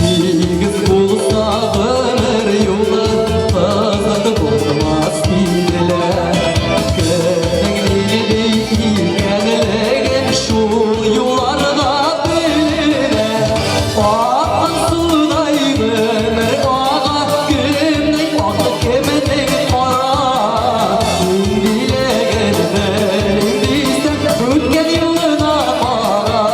Тигез булса гомер юлы, кызык булмас иделәр. Кемнең нинди икәнлеген шул юлларда беленә. Аккан судай гомер ага, кемнең ак, кемнең кара. Ниндилеген белим дисәң, үткән юлына кара.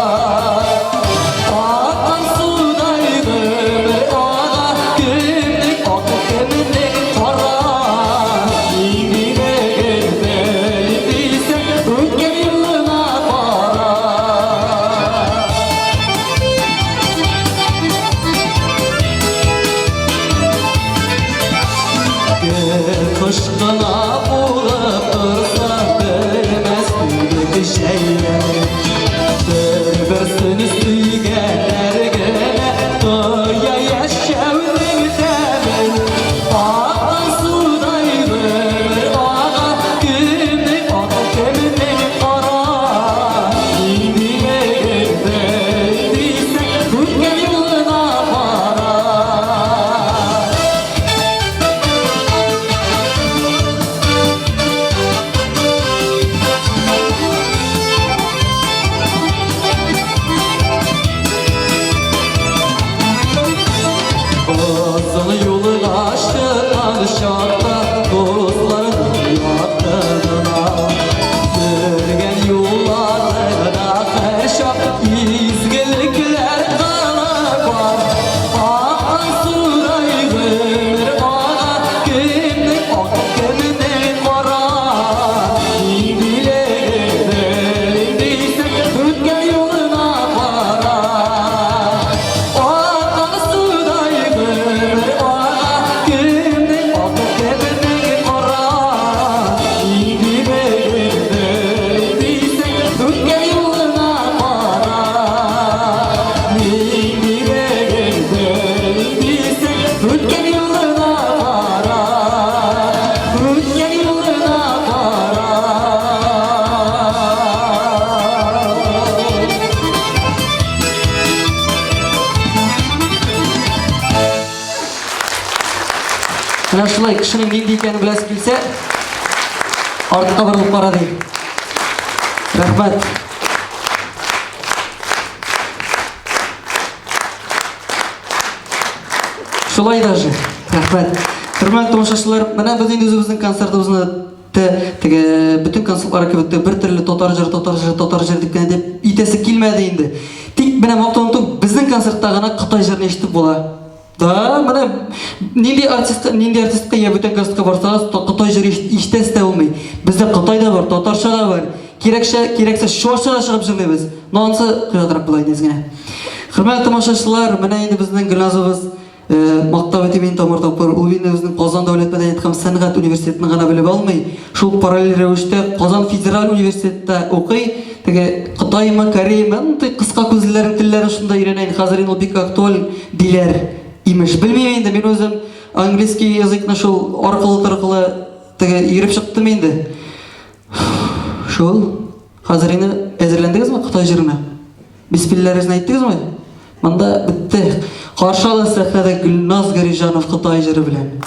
Аккан судай гомер ага, кемнең ак, кемнең кара. Ниндилеген белим дисәң, үткән юлына кара. Гел кыш кына булып торса, белмәс идек җәйләре. Бер-берсен сөйгәннәр генә тоя яшәүнең тәмен. Аккан судай гомер ага, кемнең ак, кемнең кара. Ниндилеген бел дисәң, үткән юлына кара. Озын юлга чыккан чакта дусларның якынына. Йөргән юлларыңда һәрчак изгелекләр кылып бар. Аккан судай гомер ага, кемнең ак, кемнең кара. Ниндилеген белим дисәң, үткән юлына кара. Аккан судай гомер ага, кемнең ак, кемнең кара. Ниндилеген белим дисәң, үткән юлына кара. Ниндилеген белим дисәң, үткән юлына кара. Үткән юлына кара.
Менә шулай кешенең нинди икәнен беләсе килсә, артка борылып кара ди. Рәхмәт. Шулай даже. Рәхмәт. Хөрмәтле тамашачылар, менә без инде үзебезнең концертыбызны теге бөтен концертлар кебек тә бер төрле татар җыры, татар җыры, татар җыры дип кенә дип итәсе килмәде инде. Тик менә мактану түгел, безнең концертта гына кытай җырын ишетеп була. Да, менә нинди артист, нинди артистка я бүтән концертка барсагыз, кытай җыры ишетәсе дә булмый. Бездә кытай да бар, татарча да бар. Кирәксә, кирәксә чуашча да чыгып җырлыйбыз. Но анысы кыятрак була инде генә. Хөрмәтле тамашачылар, менә инде безнең Гөлназыбыз мактап үтим инде тамыр тапкыр. Ул инде безнең Казан дәүләт мәдәният һәм сәнгать университетын гына белеп алмый. Шул параллель рәвештә Казан федераль университетта укый. Теге Кытаймы, Кореямы, ну, кыска күзлеләрнең телләрен шунда өйрәнә инде. Хәзер инде ул бик актуаль диләр, имеш. Белмим инде, мин үзем английский языкны шул аркылы-торкылы теге йөреп чыктым инде. Шул. Хәзер инде әзерләндегезме Кытай җырына? Бисмилләрегезне әйттегезме? Монда бетте. Каршы алын сәхнәдә Гөлназ Гариҗанов Кытай җыры белән.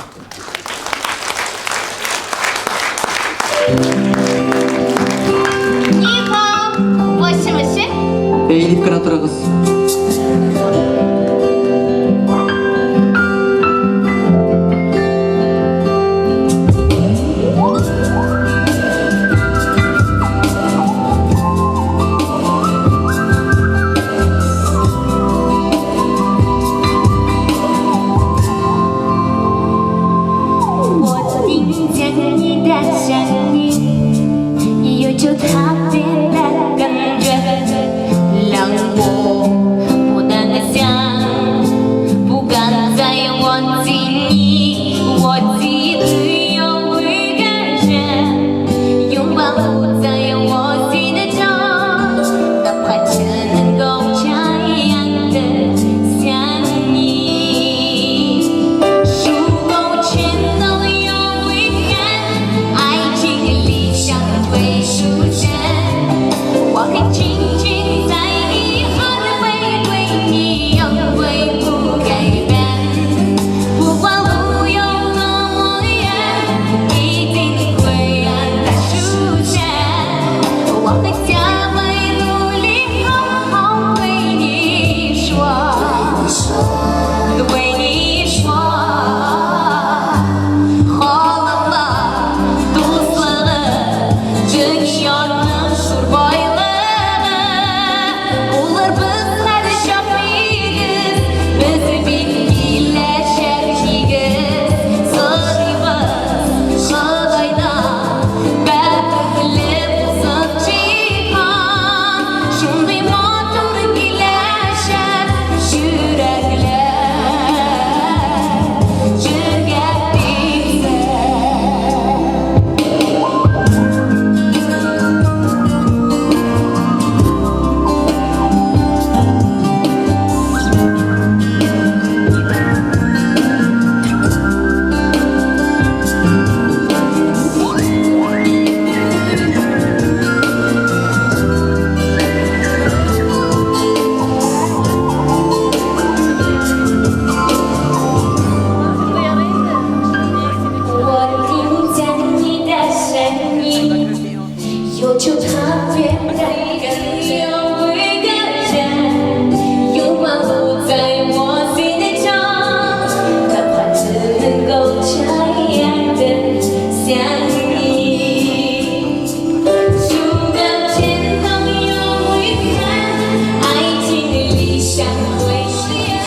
Әй дип кенә торыгыз.
我听见你的声音，有就特别的。Булырбыз һәрчак тигез, без бит киләчәк нигез. Сорыйбыз Ходайдан, бәхетле булсын җиһан. Шундый матур киләчәк, йөрәкләр бергә типсә. 我听见你的声音，有种特别的感觉，有一个人，有万物在我心里唱，哪怕只能够这样的想你。数个天堂有遗憾，爱情的理想会实现，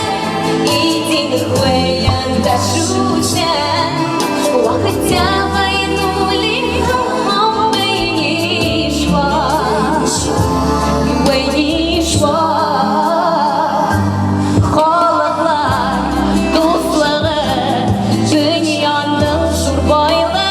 一定会让它出现。我和家会努力好好为你说，为你说。Халыклар дуслыгы, дөньяның зур байлыгы.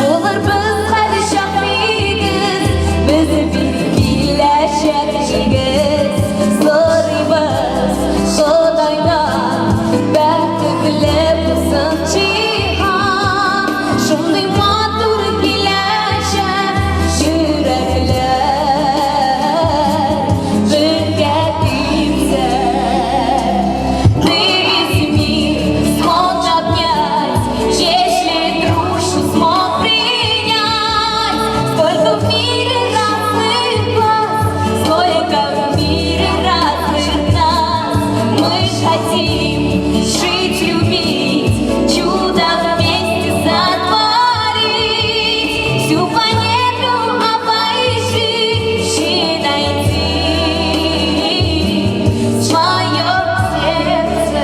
Булырбыз һәрчак тигез, без бит киләчәк нигез. Сорыйбыз Ходайдан, бәхетле булсын җиһан. Шундый матур киләчәк, йөрәкләр бергә типсә. Ты весь мир смог обнять, если дружбу смог принять. Сколько в мире разных глаз, сколько в мире разных нас. Мы хотим жить, любить, чудо вместе сотворить. Всю планету обойти и найти свое сердце.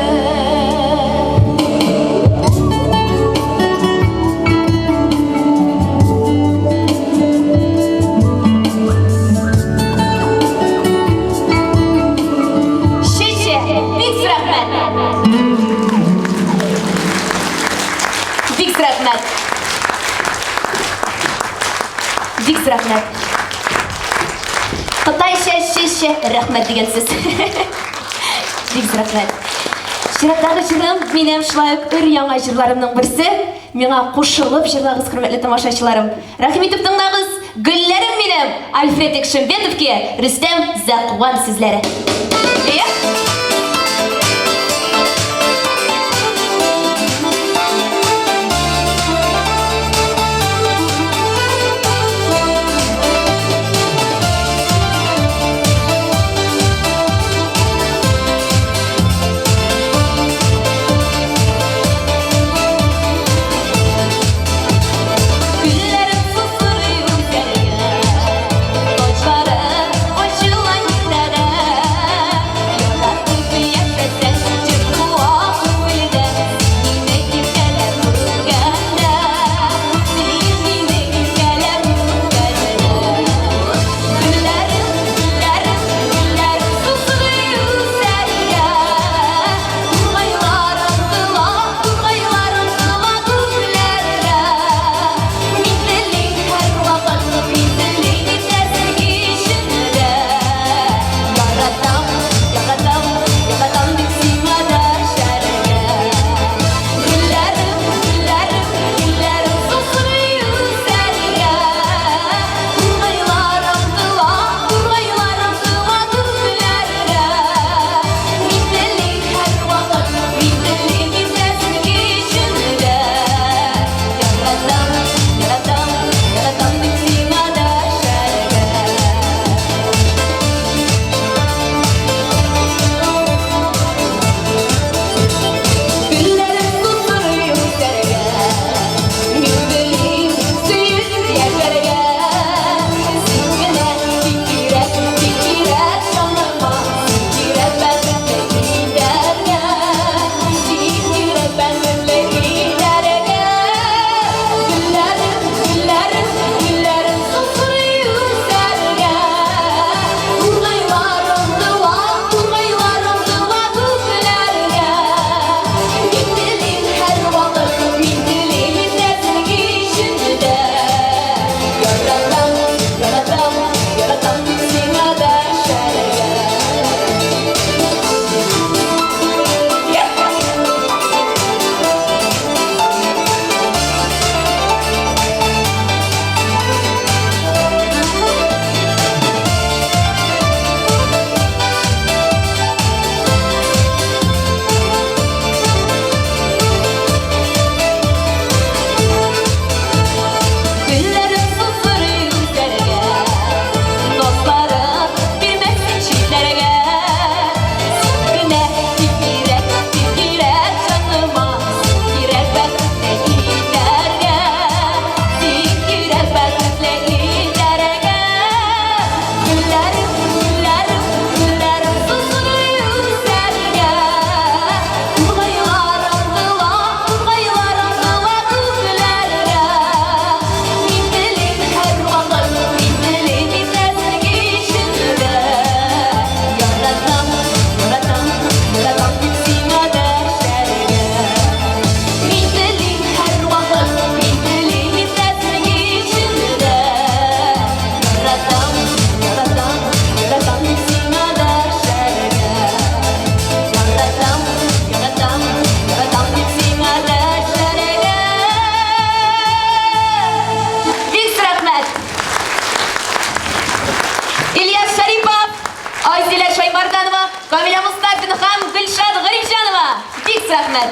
Чәчә, бик зур рәхмәт. Бик зур рәхмәт. Бик зур рәхмәт. Кытайча чәчә рәхмәт дигән сүз. Бик зур рәхмәт. Чираттагы җырым минем шулай ук өр-яңа җырларымның берсе. Миңа кушылып җырлагыз, хөрмәтле тамашачыларым. Рәхим итеп тыңлагыз. Гөлләрем минем, Альфред Икшембетовке, Рөстәм Зәкуан сүзләре. Әйе? Гөлләрем сусырый үзәнгә, Таҗлары ачыла иртәдә. Камилә Мостафина һәм Гөлшат Гарифҗанова. Бик зур рәхмәт.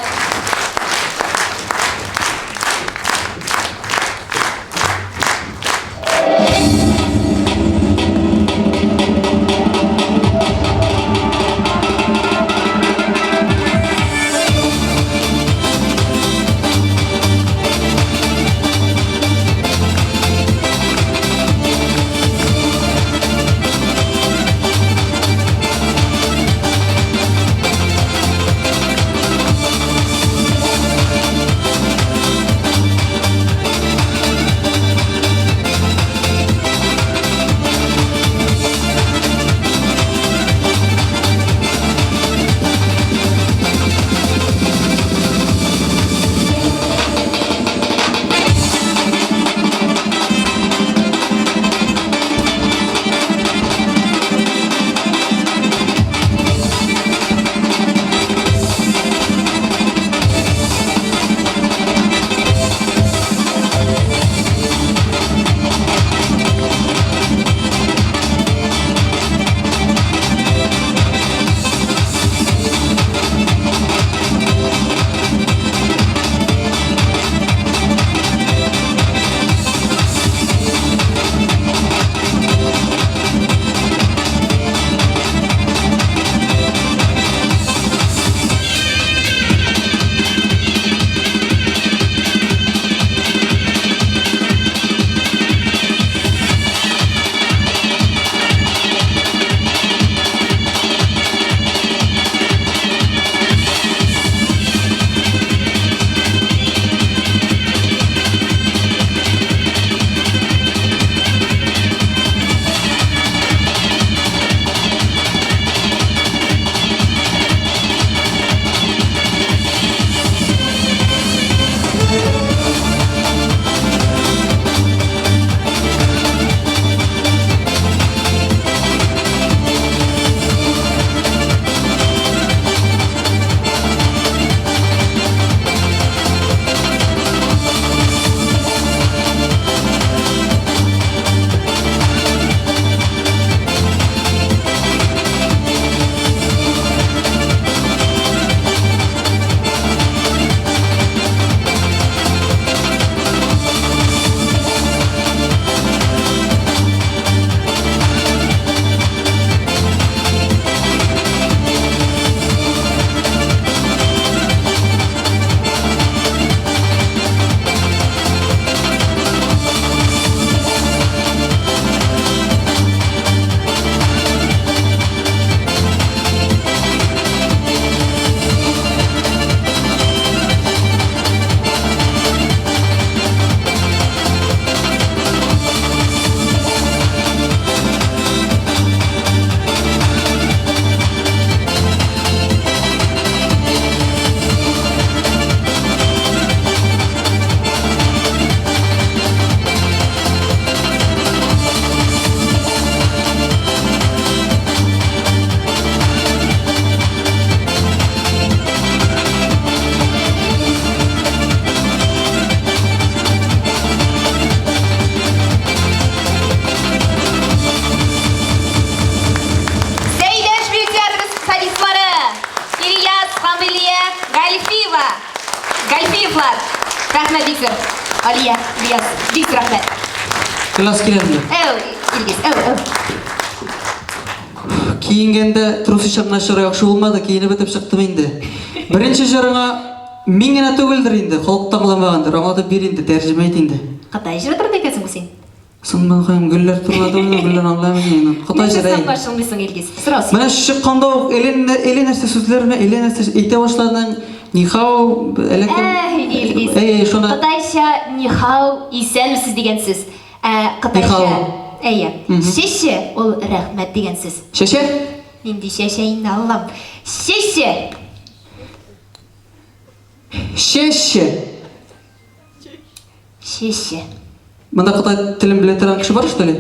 Сәйдәш бию театры солистлары Ильяс һәм Илья Гальфиева. Гальфиевлар. Рәхмәт бик зур. Алия, Ильяс, бик зур рәхмәт.
Класс киләмме?
Әү, Илгиз, әү, әү.
Киенгәндә трусы чыкмас чыра яхшы булмады, киенеп бетеп чыктым инде. Беренче җырыңа мин генә түгелдер инде, халык та аңламагандыр, аңлатып бир инде, тәрҗемә ит инде.
Кытай җыры турында әйтәсең бу син.
Соң мен куям гөлләр турында түгел, гөлләр аңламыйм мин. Кытай җыры.
Нәрсә аңлашылмыйсың, Илгиз? Сорау син.
Менә чыкканда ук әллә әллә нәрсә сүзләрне, әллә нәрсә әйтә башладың. Нихау, әллә кем.
Әй, Илгиз.
Әй, шуны.
Кытайча нихау, исәнмесез дигән сүз. Ә кытайча Әйе. Шеше ул рәхмәт дигән сүз.
Шеше?
Нинди шеше инде, Аллам. Шеше.
Шеше.
Шеше.
Монда кытай телен белә торган кеше бар, что ли?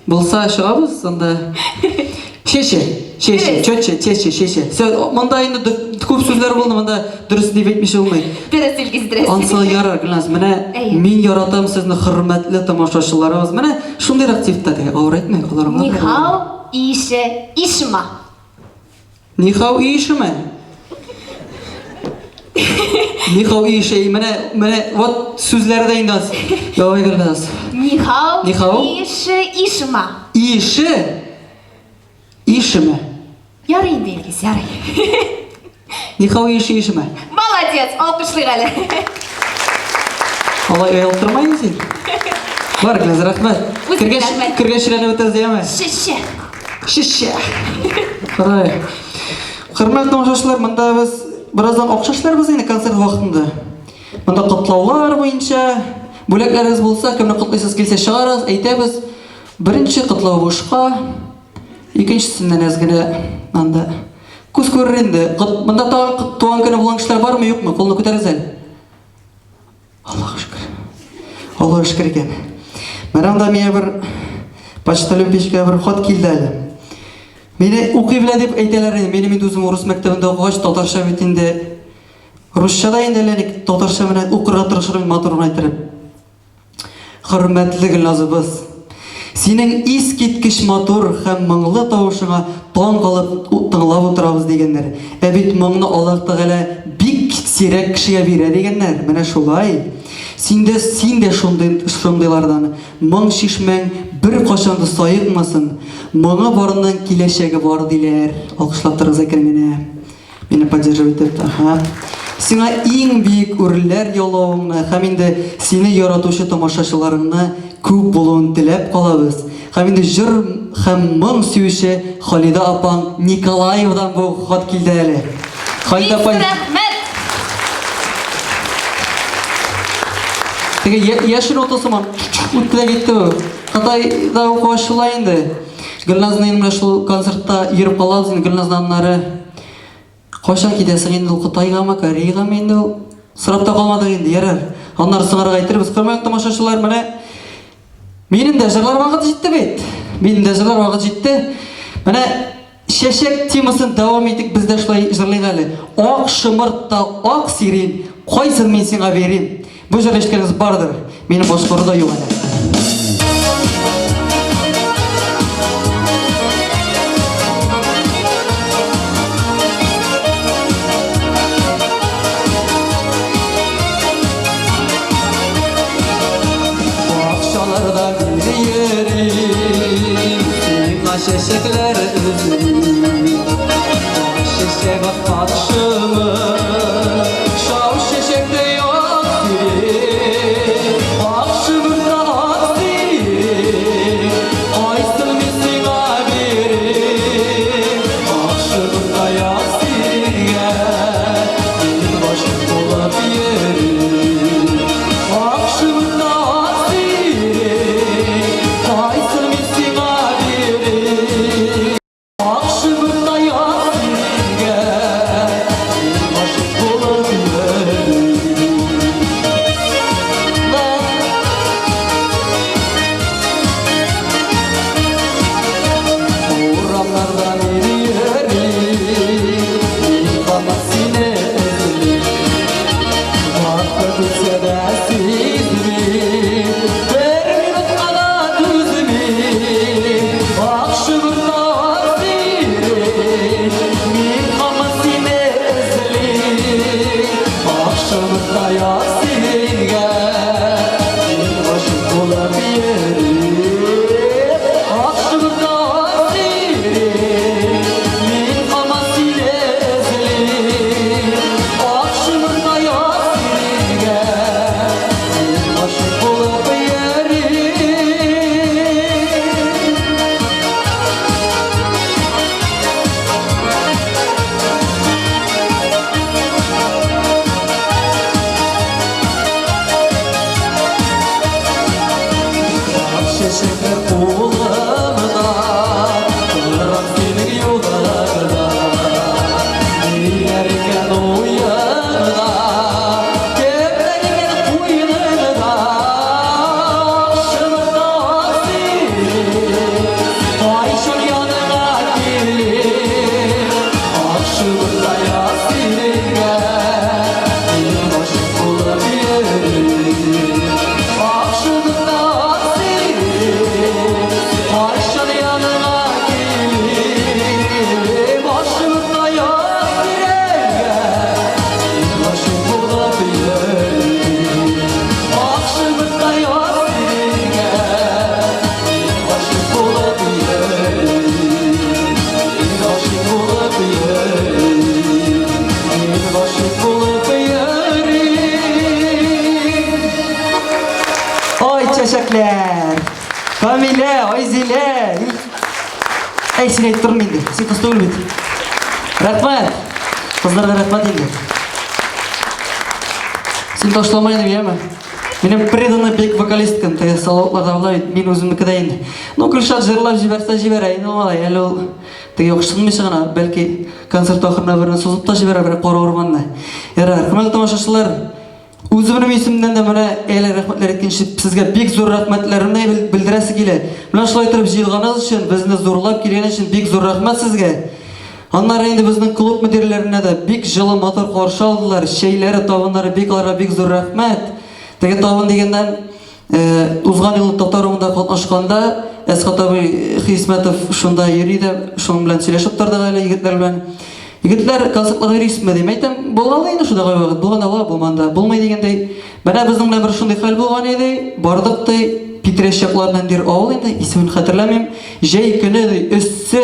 Булса чыгабыз анда. Шеше, шеше, чөче, чеше, шеше. Все, монда инде күп сүзләр булды, монда дөрес дип әйтмичә булмый.
Дөрес, Илгиз, дөрес.
Ансы ярар, Гөлназ, менә мин яратам сезне, хөрмәтле тамашачыларыбыз. Менә шундыйрак типта теге, авыр әйтмә, алар аңламый.
Нихау, ише, ишма.
Нихау ишеме? Нихау ише, менә, менә, вот сүзләре дә инде аз. Давай, Гөлназ.
Нихау,
Нихау?
ише, ишма.
Ише, ишеме?
Ярый инде, Илгиз, ярый.
Нихау ише, ишеме?
Молодец, алкышлыйк әле.
Алай оялып торма инде син. Бар, Гөлназ, рәхмәт.
Үзеңә
Кергәч,
рәхмәт.
кергәч өйрәнеп үтәбез, яме?
Шеше.
Шеше. Карай. Хөрмәтле тамашачылар, монда без бераздан акча эшләрбез инде концерт вакытында. Монда котлаулар буенча бүләкләрегез булса, кемне котлыйсыз килсә чыгарыгыз, әйтәбез. Беренче котлау бушка, икенчесеннән әз генә анда күз күрер инде. Монда тагын туган көне булган кешеләр бармы, юкмы? Кулны күтәрегез әле. Аллага шөкер. Аллага шөкер икән. Менә анда миңа бер почтальон печкә бер хат килде әле. Мине укый белә дип әйтәләр инде. Минем инде үзем урыс мәктәбендә укыгач, татарча бит инде русча да инде әллә ник татарча менә укырга тырышырмын матур гына иттереп. Хөрмәтле Гөлназыбыз! Синең искиткеч матур һәм моңлы тавышыңа таң калып тыңлап утырабыз дигәннәр. Ә бит моңны Аллаһ Тәгалә бик сирәк кешегә бирә дигәннәр. Менә шулай. Син дә, син дә шундый, шундыйлардан. Моң чишмәң беркайчан да саекмасын. Моңы барның киләчәге бар диләр. Алкышлап торыгыз әкрен генә. Мине поддерживать итеп, ага. Сиңа иң биек үрләр яулавыңны һәм инде сине яратучы тамашачыларыңны күп булуын теләп калабыз. Һәм инде җыр һәм моң сөюче Халида апаң Николаевадан бу хат килде әле. Халида апай.
Рәхмәт.
Теге яшел уты сыман үтте дә китте бу. Кытайда укуга шулай инде. Гөлназның инде менә шул концертта йөреп калабыз инде Гөлназның аннары. Кайчан китәсең инде ул Кытайгамы, Кореягамы инде ул? Сорап та калмадык инде, ярар. Аннары соңрак әйтербез. Хөрмәтле тамашачылар, менә минем дә җырлар вакыты җитте бит. Минем дә җырлар вакыты җитте. Менә чәчәк темасын дәвам итик, без дә шулай җырлыйк әле. Ак шомырт та ак сирин, кайсын мин сиңа бирим? Бу җырны ишеткәнегез бардыр. Минем башкару да юк әле. Бакчаларда мин йөрим, сиңа чәчәкләр өзим. Ак чәчәк аткан шымыр, шау чәчәктә ак сирень, ак шымырда ак сирень, кайсын мин сиңа бирим? Ак шымырда ак сиренгә мин гашыйк булып йөрим. Ак шымырда ак сирень, кайсын мин сиңа бирим? Ак шымырда ак сиренгә мин гашыйк. Рамилә, Айзилә. Әй, син әйтеп тормый инде. Син кыз түгел бит. Рәхмәт. Кызларга рәхмәт инде. Син ташлама инде, яме. Минем преданный бик вокалисткам, теге салаватларда була бит, мин үземнеке дә инде. Ну, Гөлшат җырлап җибәрсә җибәрә, инде малай, әле ул теге охшынмыйча гына, бәлки концерт ахырына берне сузып та җибәрә, бер кара урманны. Ярар, хөрмәтле тамашачылар, Үземнең исемнән дә менә әле рәхмәтләр әйткәнче сезгә бик зур рәхмәтләремне белдерәсе килә. Менә шулай итеп җыелганыгыз өчен, безне зурлап килгән өчен бик зур рәхмәт сезгә. Аннары инде безнең клуб мөдирләренә дә бик җылы, матур каршы алдылар. Чәйләре, табыннары бик аларга бик зур рәхмәт. Теге табын дигәннән, узган елны Татар уңында катнашканда Әсхат абый Хисмәтов шунда йөри дә, шуның белән сөйләшеп тордык әле егетләр белән. Егетләр, концертларга йөрисезме дим. Әйтәм, булган инде шунда кайвакыт, булган ала, булмаган да булмый дигәндәй. Менә безнең белән бер шундый хәл булган иде, бардык ди, Питрәч якларыннан дир авыл инде, исемен хәтерләмим. Җәй көне ди, эссе,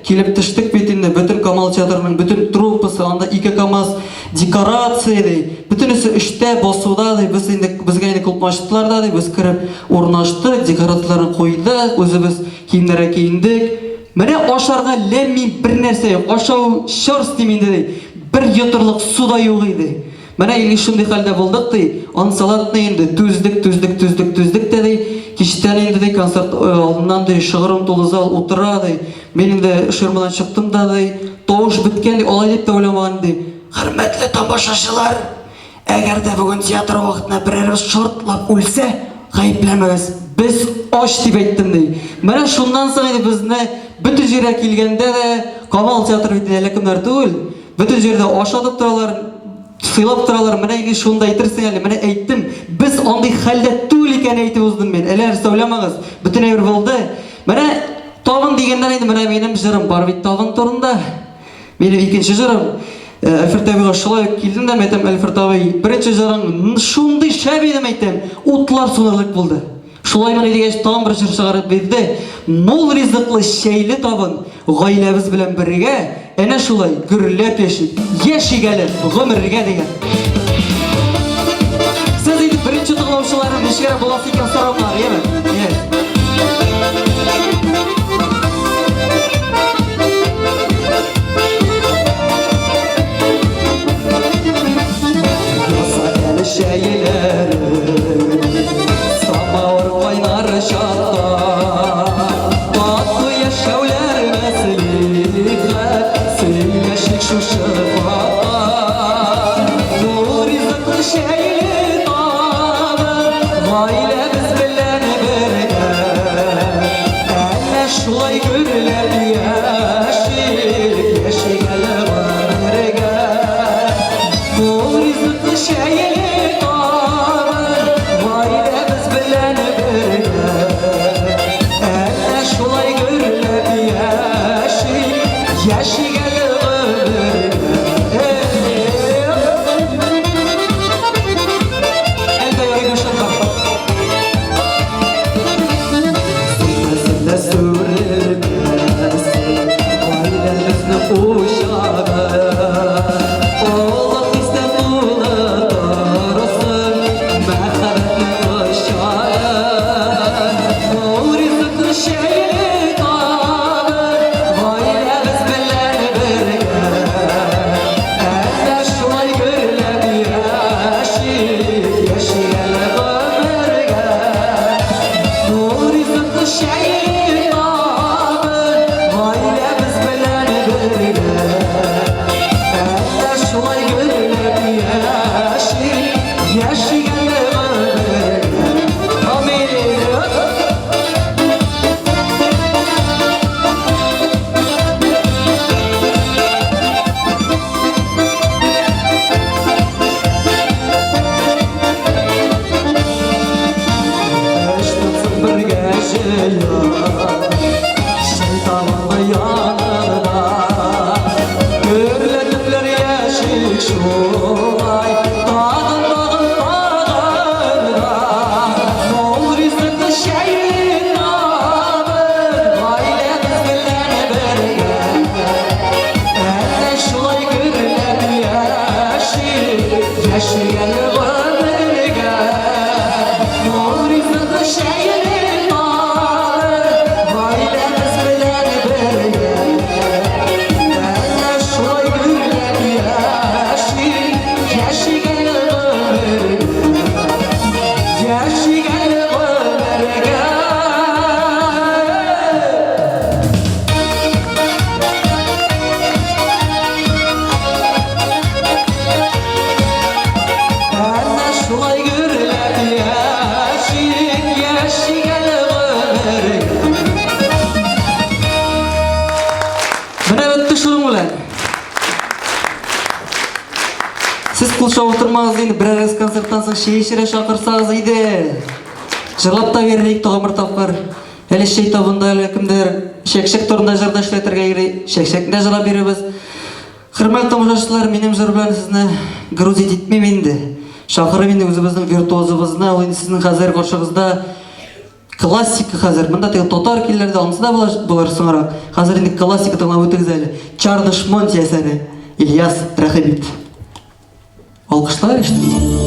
килеп төштек бит инде, бөтен Камал театрының бөтен труппасы, анда ике КАМАЗ декорация ди, бөтенесе эштә, басуда ди, без инде безгә инде клубны ачтылар да ди, без кереп урнаштык, декорацияләрне куйдык, үзебез киемнәргә киендек. Менә ашарга ләм-мим бер нәрсә юк, ашау чорс дим инде ди, бер йотырлык су да юк иде. Менә или шундый хәлдә булдык ди, ансалатны инде түздек, түздек, түздек, түздек тә ди, кичтән инде ди концерт алдыннан ди шыгрым тулы зал утыра ди, мин инде ширмадан чыктым да ди, тавыш беткән ди, алай дип тә уйламаган ди. Хөрмәтле тамашачылар, әгәр дә бүген театр вакытында берәребез шартлап үлсә, гаепләмәгез, без ач дип әйттем ди. Менә шуннан соң инде безне бөтен җиргә килгәндә дә, Камал театры бит әллә кемнәр түгел, Бөтен җирдә ашатып торалар, сыйлап торалар. Менә инде шуны да әйтерсең әле. Менә әйттем. Без андый хәлдә түгел икән әйтеп уздым мин. Әллә нәрсә уйламагыз. Бөтен әйбер булды. Менә табын дигәннән инде менә минем җырым бар бит табын турында. Минем икенче җырым. Э, Әлфред абыйга шулай ук килдем дә, әйтәм, Әлфред абый, беренче җырың шундый шәп иде, әйтәм, утлар сүнерлек булды. Шулаймыни дигәч, тагын бер җыр чыгарып бирде. Мул ризыклы чәйле табын, гаиләбез белән бергә, әнә шулай гөрләп яшик. Яшик әле гомергә дигән. Сез инде беренче тыңлаучыларым ничегрәк буласы икән сораулар, яме? Yes. Самавыр кайнар чакта Татлы яшәүләр мәслихәт Сөйләшик шушы хакта Мул ризыклы чәйле табын Гаиләбез белән бергә. Кул чабып тормагыз инде, берәрегез концерттан соң чәй эчәргә чакырсагыз иде. Җырлап та бирер идек тагын бер тапкыр. Әле чәй табында әле кемдер чәкчәк турында җыр да эшләтергә йөри. Чәкчәкне дә җырлап бирербез. Хөрмәтле тамашачылар, минем җыр белән сезне грузить итмим инде. Чакырып инде үзебезнең виртуозыбызны, ул инде сезнең хәзер каршыгызда классика хәзер. Монда теге татар көйләре дә, анысы да булыр, булыр соңрак. Хәзер инде классика тыңлап үтегез әле. Чардыш Монти әсәре. Ильяс Рәхимит. Алкышлар ишетелде.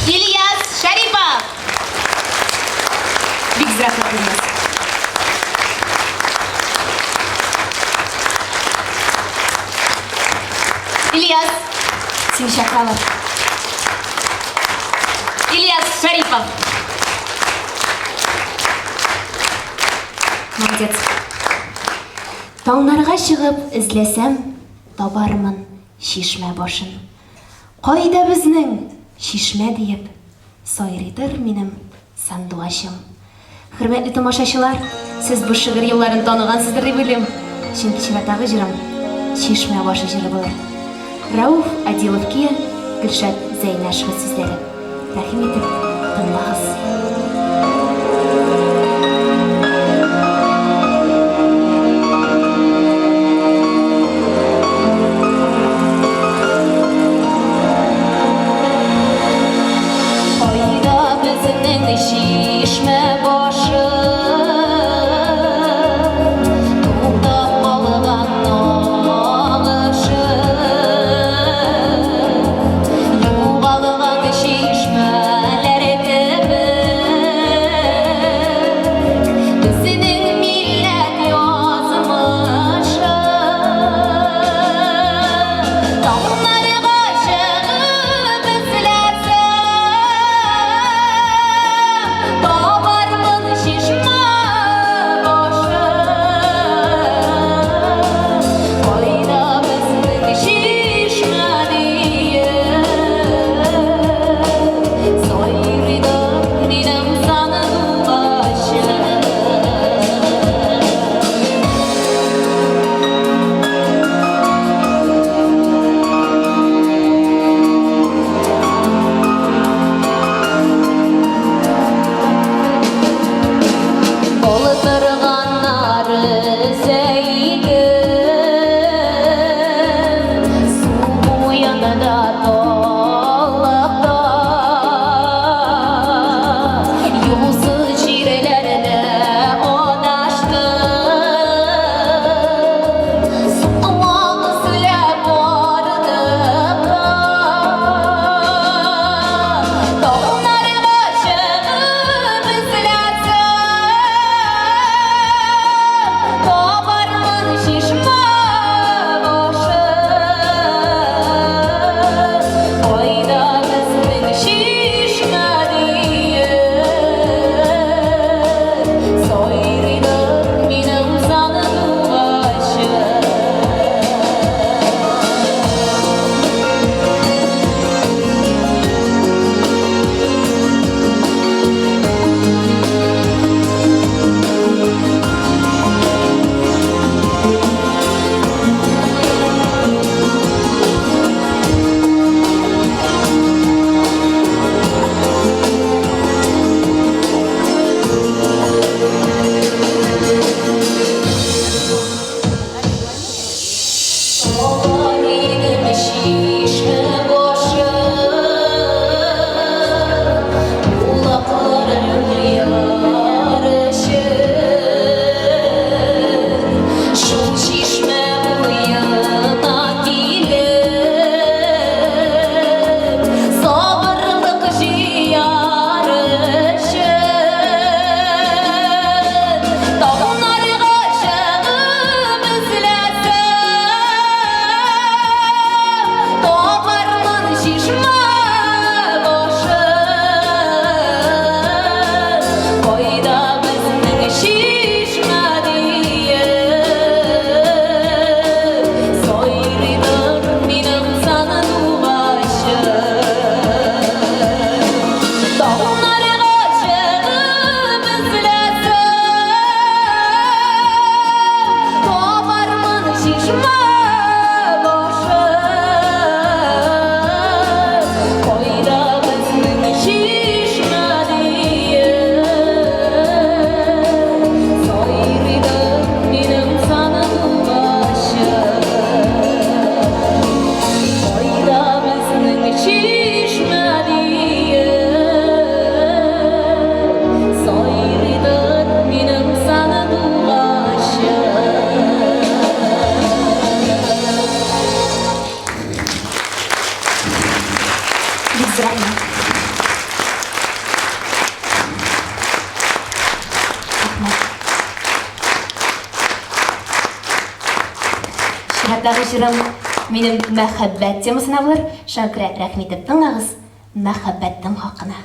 Ильяс Шәрипов! Бик зря Ильяс. Ильяс, сине чакыралар. Ильяс Шәрипов. Молодец. Таңнарга чыгып эзләсәм, табармын чишмә башын. Кайда безнең чишмә диеп, сайрыйдыр минем сандугачым. Хөрмәтле тамашачылар, сез бу шигырь юлларын таныгансыздыр дип уйлыйм, чөнки чираттагы җырым Чишмә башы җыры булыр. Рәүф Адилов көе, Гөлшат Зәйнәшева сүзләре. Рәхим итеп тыңлагыз. Кайда безнең Урманда, таллыкта, юлсыз җирләрдә адаштым. Сукмак эзләп бардым да, тауларга чыгып эзләсәм, табармын чишмә башын. Кайда безнең чишмә диеп, сайрыйдыр минем сандугачым. Табар идем чишмә башын, Улакларын яр өчен. Шул чишмә буена килеп, Сабырлык җыяр өчен. Тауларга чыгып эзләсәм, табармын чишмә башын. Кайда безнең чишмә диеп, сайрыйдыр минем сандугачым. Тауларга чыгып эзләсәм, табармын чишмә башын. Кайда безнең чишмә диеп, сайрыйдыр минем сандугачым. Кайда безнең чишмә диеп, сайрыйдыр минем сандугачым. Бик зур рәхмәт. Рәхмәт. Чираттагы җырым минем мәхәббәт темасына булыр. Шуңа күрә рәхим итеп тыңлагыз мәхәббәтнең хакына.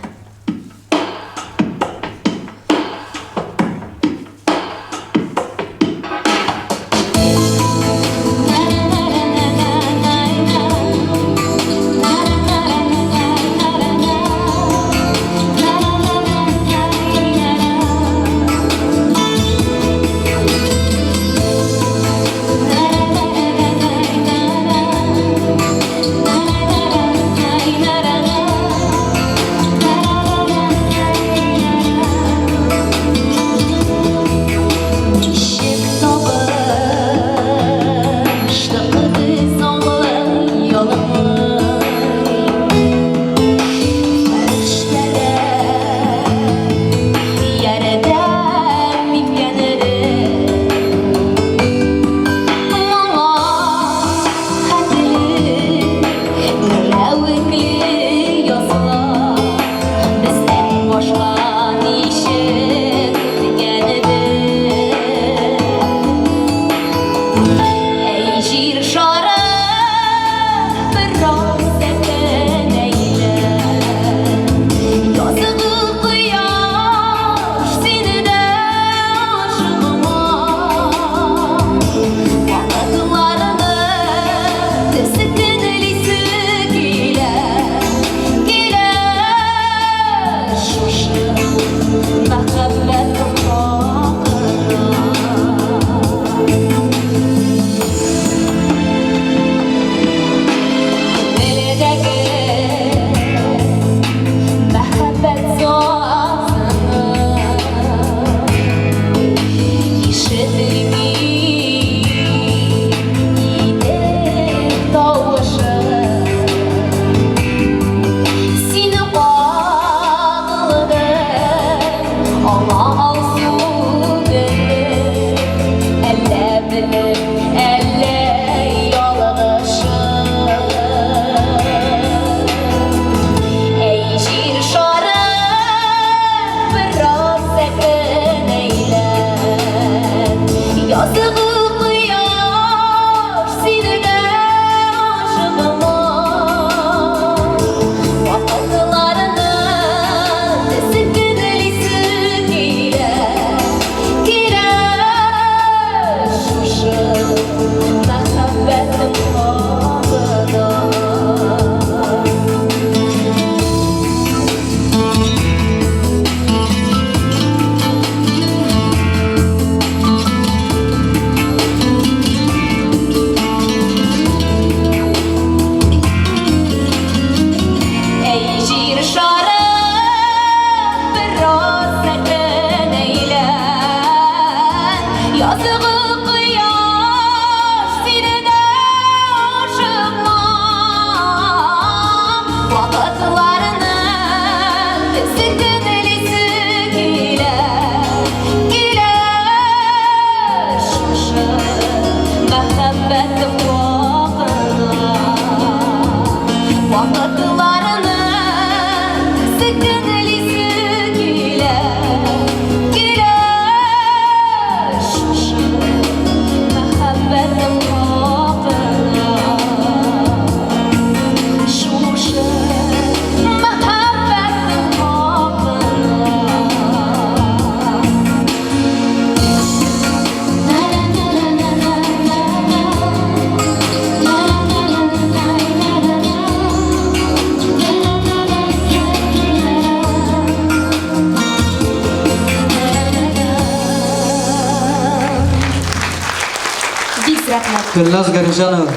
Гөлназ Гарифҗанова.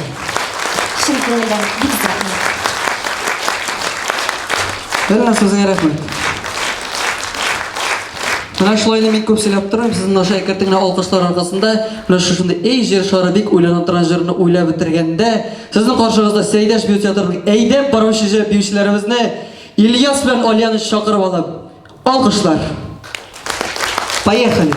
Чын күңелдән бик зур рәхмәт.
Гөлназ, үзеңә рәхмәт. Менә шулай инде мин күп сөйләп тормыйм, сезнең аша әкертен генә алкышлар аркасында менә шушындый Эй җир шары бик уйлана торган җырны уйлап бетергәндә, сезнең каршыгызда Сәйдәш бию театрының әйдәп баручы биючеләребезне Ильяс белән Алияне чакырып алып, алкышлар. Поехали!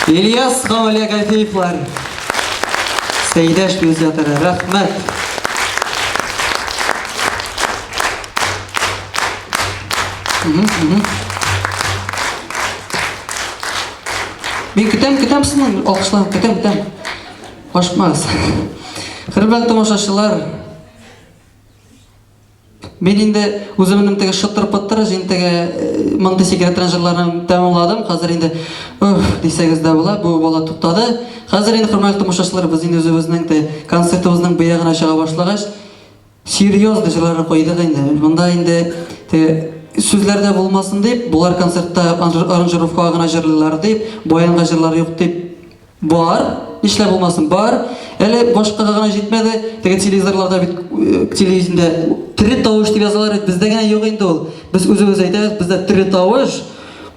Ильяс һәм Олег Гафиевлар. Сәйдәш бию театры. Рәхмәт. Мин көтәм, көтәм сезнең алкышларны, көтәм, көтәм. Ашыкмагыз. Хөрмәтле тамашачылар, Мин инде үземнең теге шытыр-пытыр җентеге э, мондый секрет җырларын тәмамладым. Хәзер инде уф дисәгез дә була, бу бала туктады. Хәзер инде хөрмәтле тамашачылар, без инде үзебезнең те концертыбызның быягына чыга башлагач, серьезный җырларны куйдык инде. Монда инде те сүзләр дә булмасын дип, болар концертта аранжировкага гына җырлыйлар дип, баянга җырлар юк дип Бар, нишләп булмасын, бар. Әле башкага гына җитмәде. Теге телевизорларда бит э, телевизионда тере тавыш дип язалар бит, бездә генә юк инде ул. Без үзебез әйтәбез, бездә тере тавыш.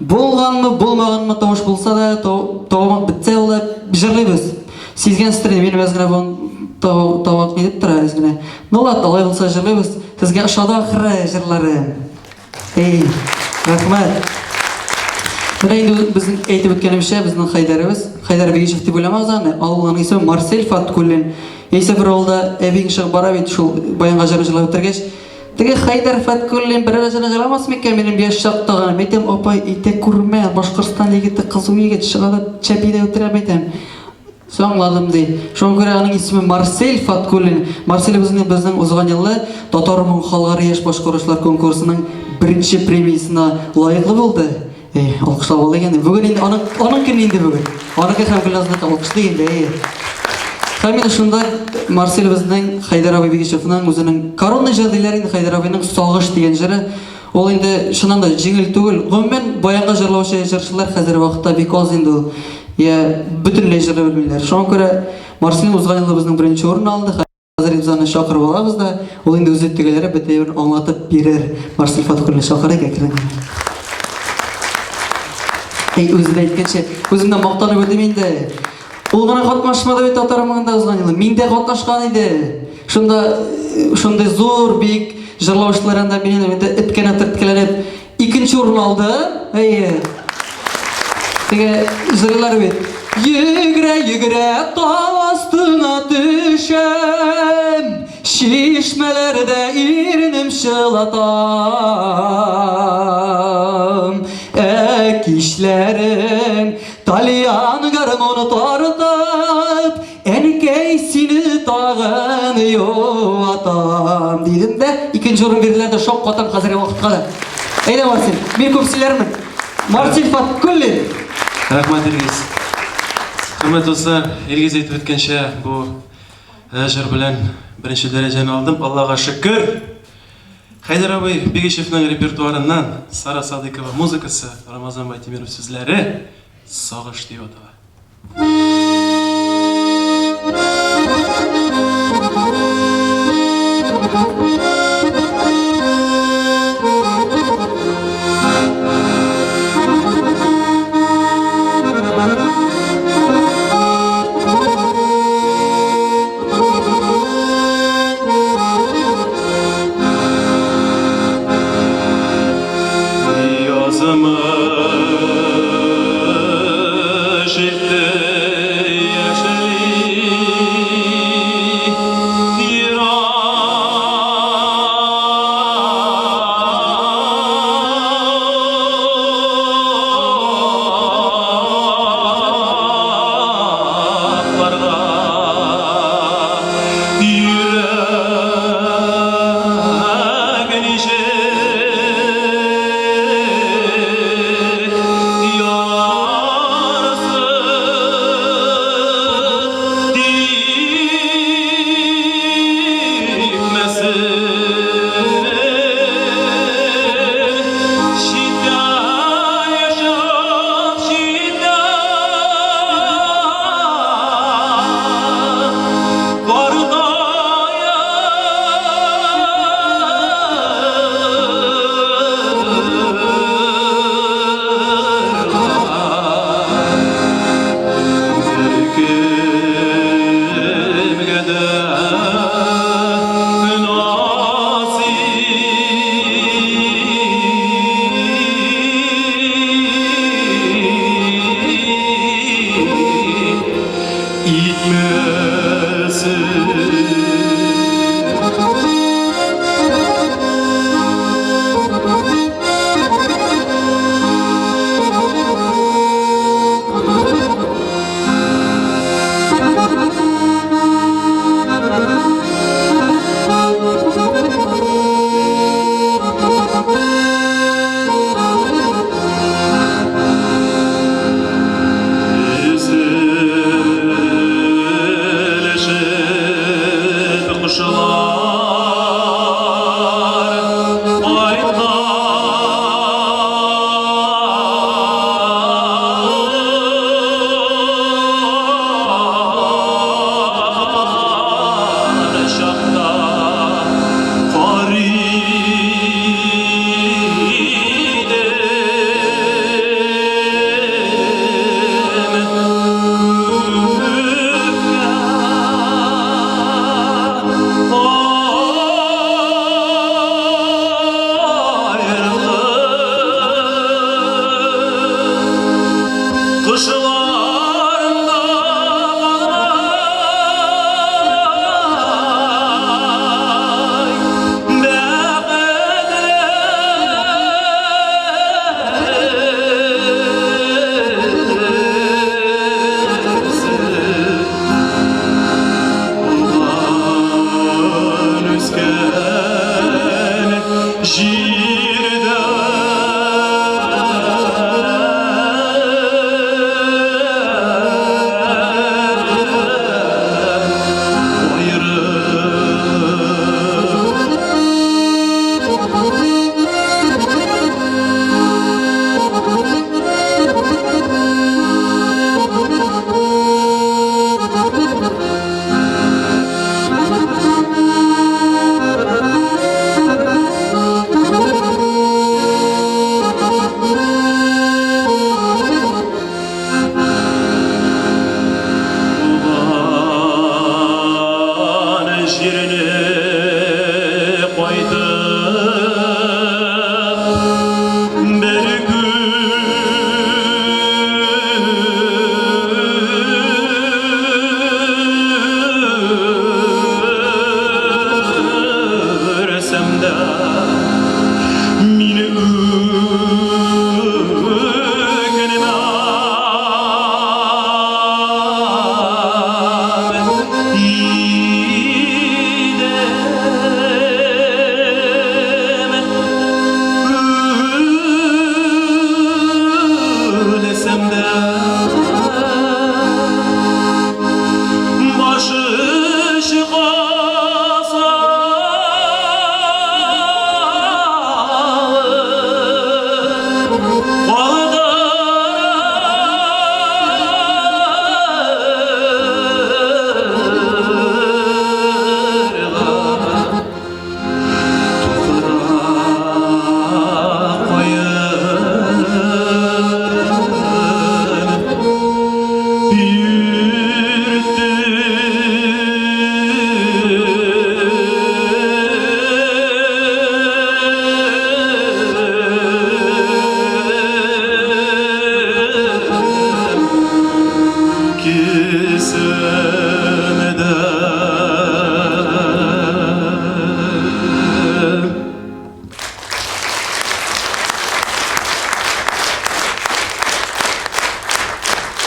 Булганмы, булмаганмы тавыш булса да, тавык бетсә ул да җырлыйбыз. Сизгәнсездер инде, минем әз генә бүген тавык ни дип тора әз генә. Ну ладно, алай булса җырлыйбыз. Сезгә ошады ахры җырларым. Эй, рәхмәт. Менә инде безнең әйтеп үткәнемчә, безнең Хәйдәребез, Хәйдәр Бигичев дип уйламагыз аны, авылның исеме Марсель Фаткуллин. Яисә бер авылда әбиң чыгып бара бит, шул баянга җырын җырлап бетергәч, теге Хәйдәр Фаткуллин берәр җырын җырламас микән минем яшь чактагы? Әйтәм, апай, әйтә күрмә, Башкортстан егете, кызу егет, чыга да чәпи дә үтерәм, әйтәм. Соң аңладым, ди. Шуңа күрә аның исеме Марсель Фаткуллин. Марселебезнең безнең узган елны Татар моң халыкара яшь башкаручылар конкурсының беренче премиясенә лаеклы булды. Эй, алкышлап алыйк инде. Бүген инде аның аның көне инде бүген. Аныкы һәм Гөлназныкы алкышлый инде, әйе. Һәм инде шунда Марсель безнең Хәйдәр абый Бигичевның үзенең коронный җыры диләр инде Хәйдәр абыйның Сагыш дигән җыры. Ул инде чыннан да җиңел түгел. Гомумән, баянга җырлаучы җырчылар хәзерге вакытта бик аз инде ул. Я бөтенләй җырлый белмиләр. Шуңа күрә Марсель узган елны безнең беренче урын алды. Хәзер без аны чакырып алабыз да, ул инде үзе төгәлрәк бөтен әйберне аңлатып бирер. Марсель Фатхуллин чакырыйк әкрен генә. Әй, үзе дә әйткәнчә, үземнән мактанып үтим инде. Ул гына катнашмады бит татар моңында узган елы. Мин дә катнашкан иде. Шунда э, шундый зур, бик җырлаучылар анда мине инде эткәнә төрткәләнеп икенче урын алды. Әйе. Теге җырлар бит. Йөгерә, йөгерә, тау астына төшәм. Чишмәләрдә иренем чылатам. Ә кичләрен Тальян гармуны тартып, әнкәй сине тагын юатам, дидем дә, икенче урын бирделәр дә шок катам хәзерге вакытка да. Әйдә, Марсель, мин күп сөйләрмен. Марсель Фаткуллин.
Рәхмәт, Илгиз. Хөрмәтле дуслар, Илгиз әйтеп үткәнчә, бу э, җыр белән беренче дәрәҗәне алдым. Аллага шөкер. Хәйдәр абый Бигичевның репертуарыннан Сара Садыйкова музыкасы, Рамазан Байтимиров сүзләре Сагыш дип атала. Язмыш итте яшьли Еракларга йөрәк ничек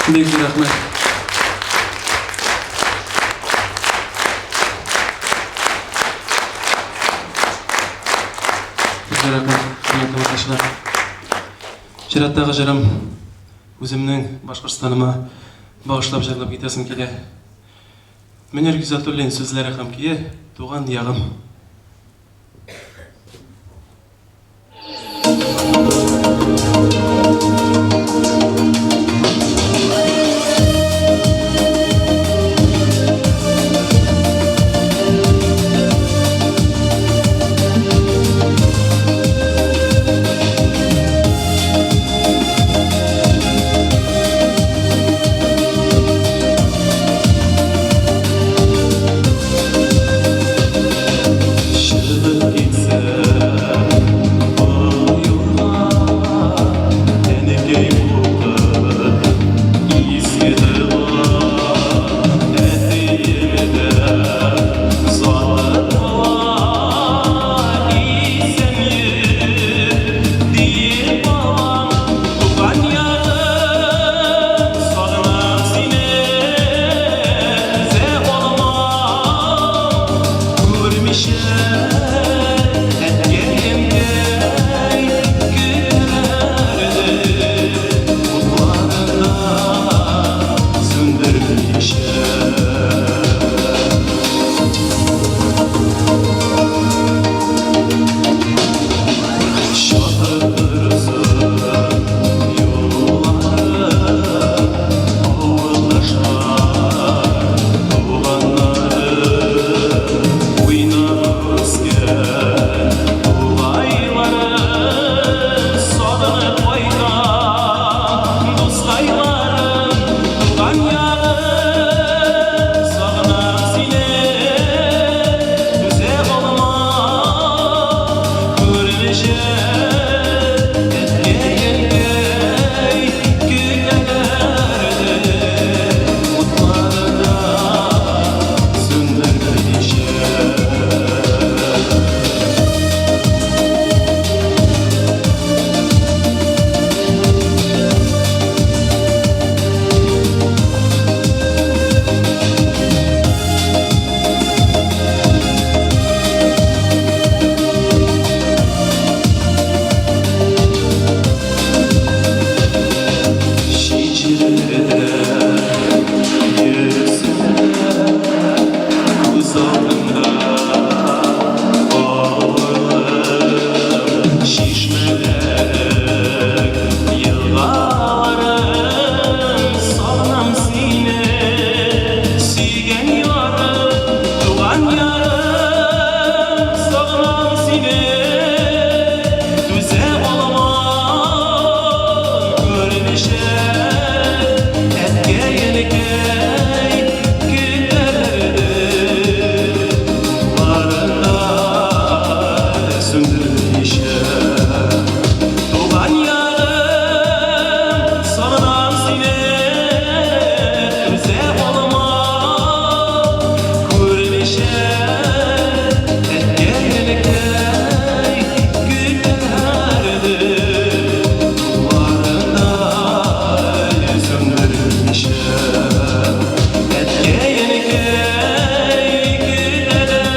Бик зур рәхмәт. Бик зур рәхмәт, хөрмәтле тамашачылар. Чираттагы җырым үземнең Башкортстаныма багышлап җырлап китәсем килә. Мөнир Гизатуллин сүзләре һәм көе Туган ягым. Чыгып китсәм олы юлга, Әнекәй укып изге дога, Әтием дә озатып кала, Исән йөр, диеп балам, Туган ягым, сагынам сине, Түзә алмам. Күрмичә әткәй-әнкәй көтәләрдер, Утларын да сүндермичә. Чатыр торсын юллары, Авылдашлар, туганнары, Уйнап үскән тугайлары, Сагынып кайтам, дускайларым, Туган ягым, сагынам сине, Түзә алмам күрмичә, Әткәй-әнкәй көтәләрдер, Утлары да сүндермичә. Чит җирләрдә йөрсәм дә, күз алдымда авылым, чишмәләрең, елгаларың, сагынам сине, сөйгән ярым, туган ярым, сагынам сине, түзә алмам күрмичә, әткәй-әнкәй көтәләрдер, утларын да сүндермичә. Туган ягым, сагынам сине, түзә алмам күрмичә, әткәй-әнкәй көтәләрдер, утларын да сүндермичә. Әткәй-әнкәй көтәләрдер,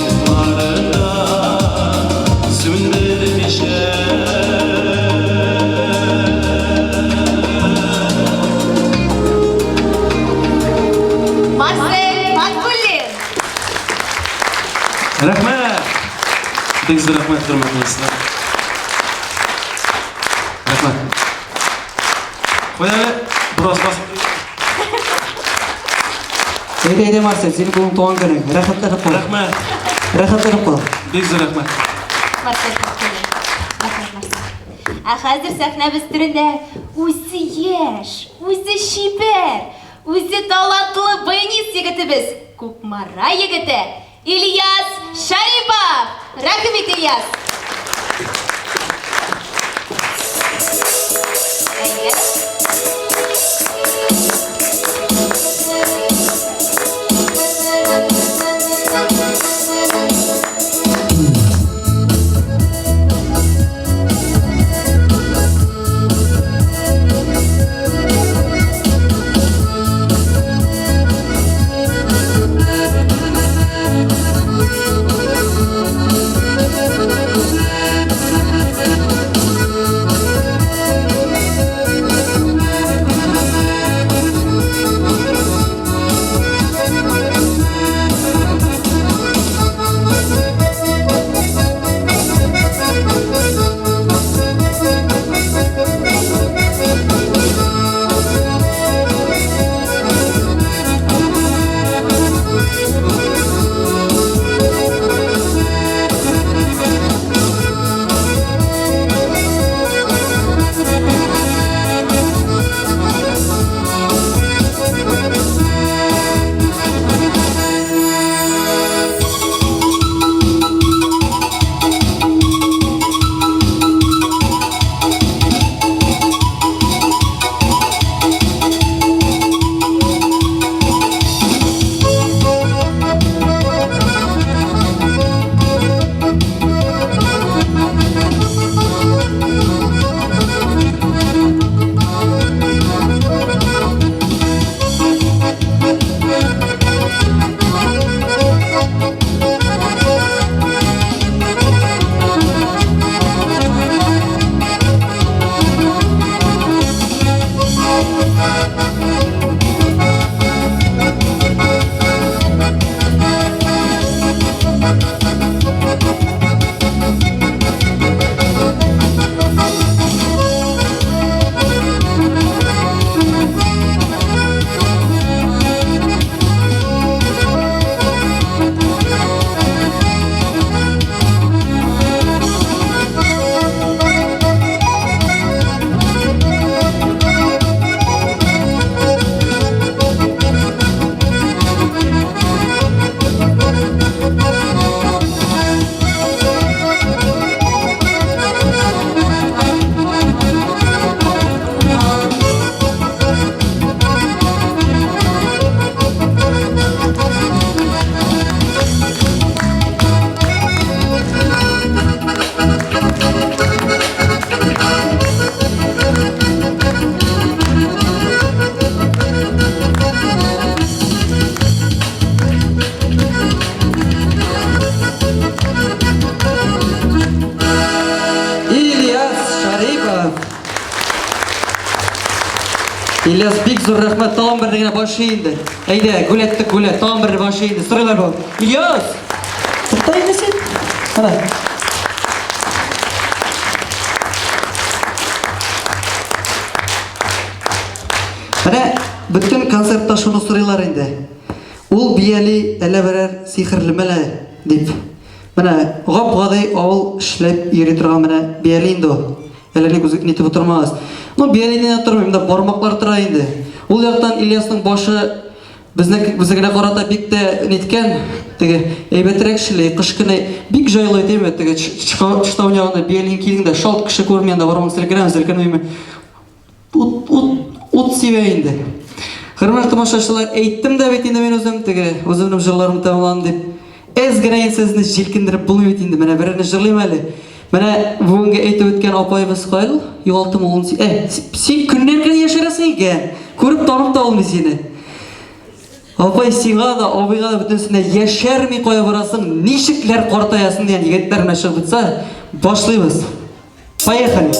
утларын да сүндермичә.
Марсель Фаткуллин!
Рәхмәт! Бик зур рәхмәт, хөрмәтле дуслар. Рәхмәт. Куй әле, бераз басып.
Әйдә, әйдә, Марсель, синең бүген туган көнең. Рәхәтләнеп кал.
Рәхмәт.
Рәхәтләнеп кал.
Бик зур рәхмәт.
Марсель Фаткуллин. Рәхмәт, Марсель. Ә хәзер сәхнәбез түрендә үзе яшь, үзе чибәр, үзе талантлы баянист егетебез, Кукмара егете Ильяс Шарипов! Рәхим ит, Ильяс! Әйе.
Ильяс, бик зур рәхмәт. Тагын бер генә башы инде. Әйдә, гүләттек, гүләт. Тагын бер башы инде. Сорыйлар бу. Ильяс! Тукта инде син. Менә. Менә бөтен концертта шуны сорыйлар инде. Ул бияли әллә берәр сихерле мәлә дип. Менә гап-гади авыл эшләп йөри торган менә бияли инде ул. Әллә ни күзек нитеп утырмагыз. Ну, бияли генә тормый, монда бармаклар тора инде. Ул яктан Ильясның башы безне безгә карата бик тә ниткән, теге әйбәтрәк эшли, кыш көне бик җайлы әйтәме, теге чтауня ягында биялиң килең дә шалт кеше күрми анда бармак селкенәме, селкенмиме. Ут, ут, ут сибә инде. Хөрмәтле тамашачылар, әйттем дә бит инде мин үзем теге, үземнең җырларым тәмамланды дип. Әз генә инде сезне җилкендереп булмый бит инде. Менә берәрне җырлыйм әле. Менә бүгенге әйтеп үткән апаебыз кая ул? Югалттым улын. Э, син көннән көн яшәрәсең икән. Күреп танып та булмый сине. Апай, сиңа да, абыйга да бөтенесенә яшәрми кая барасың, ничекләр картаясың дигән егетләр менә чыгып бетсә, башлыйбыз. Поехали!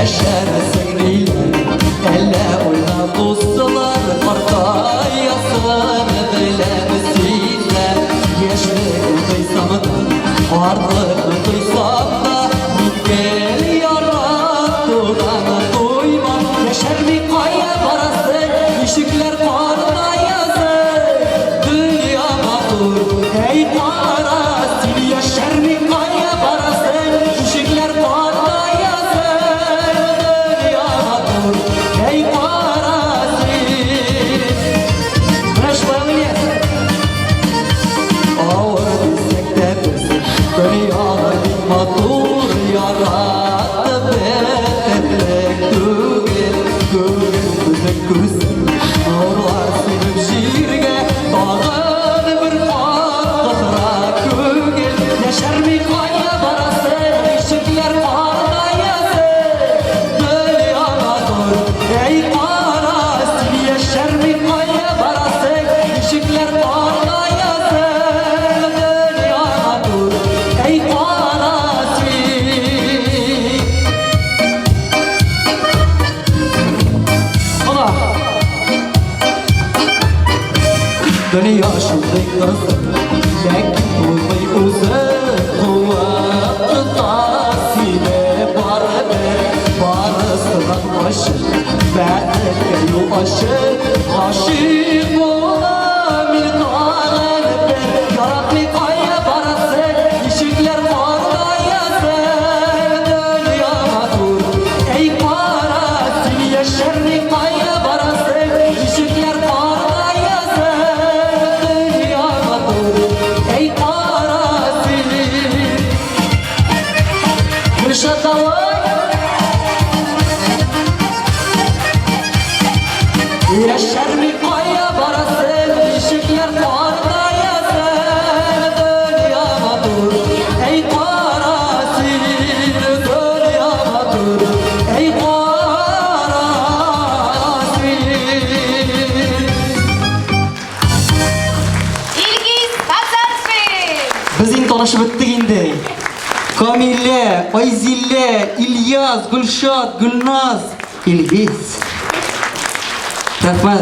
Яшәрсең диләр, әллә уйлап узсалар, картаясың беләм сине. Яшьлек тойсам да, картлык тойсам да, мин гел яратудан туймам. Яшәрми кая барасың, ничекләр картаясың, дөнья матур, әй кара, син яшәрми кая барасың, ничекләр картаясың, дөнья матур, әй кара син.
Менә шулай ул Ильяс. Авыр дисәк тә без дөньяны бик матур яратып бетерлек түгел. Күңел безнең күзен нурлар сибеп җиргә тагын бер кат кытыра күңел.
Яшәрми кая барасың, ничекләр картаясың, дөнья матур, әй кара син. Яшәрми кая барасың, ничекләр картаясың, дөнья матур, әй кара син.
Ана! Дөнья шундый кызык, ләкин булмый үзе куып тота сине барыбер. Барысынан качып, бәхеткә юл ачып, гашыйк булам мин тагын бер.
Яратмый кая барасың, ничекләр картаясың, дөнья матур, әй кара син. Яшәрми кая барасың, ничекләр картаясың, дөнья матур, әй кара син. Гөлшат, давай! Яшәрми кая барасың, ничекләр картаясың, дөнья матур, әй кара син, дөнья матур, әй кара син.
Илгиз Хасаншин!
Без инде танышып беттек инде. Камилә, Айзилә, Ильяс, Гөлшат, Гөлназ, Илгиз. Рәхмәт.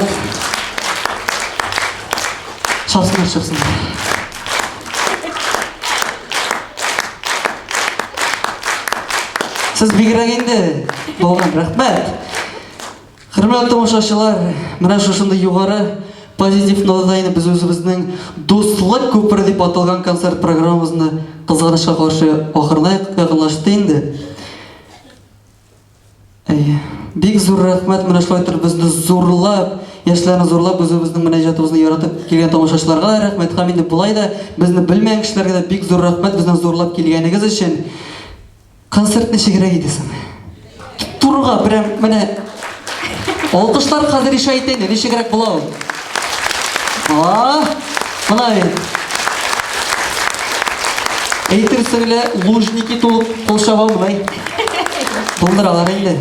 Чапсыннар, чапсыннар. Сез бигрәк инде булган, рәхмәт. Хөрмәтле тамашачылар, менә шушындый югары позитив нотада инде без үзебезнең Дуслык күпере дип аталган концерт программабызны кызганычка каршы ахырына якынлашты инде. Әйе. Бик зур рәхмәт менә шулай итеп безне зурлап, яшьләрне зурлап, үзебезнең менә иҗатыбызны яратып килгән тамашачыларга да рәхмәт һәм инде болай да безне белмәгән кешеләргә дә бик зур рәхмәт безне зурлап килгәнегез өчен. Концерт ничегрәк иде соң? Турыга прям менә алкышлар хәзер ишә әйтә инде, ничегрәк була ул? А, менә бит. Әйтерсең лә Лужники тулып кул чаба болай. Булдыралар инде.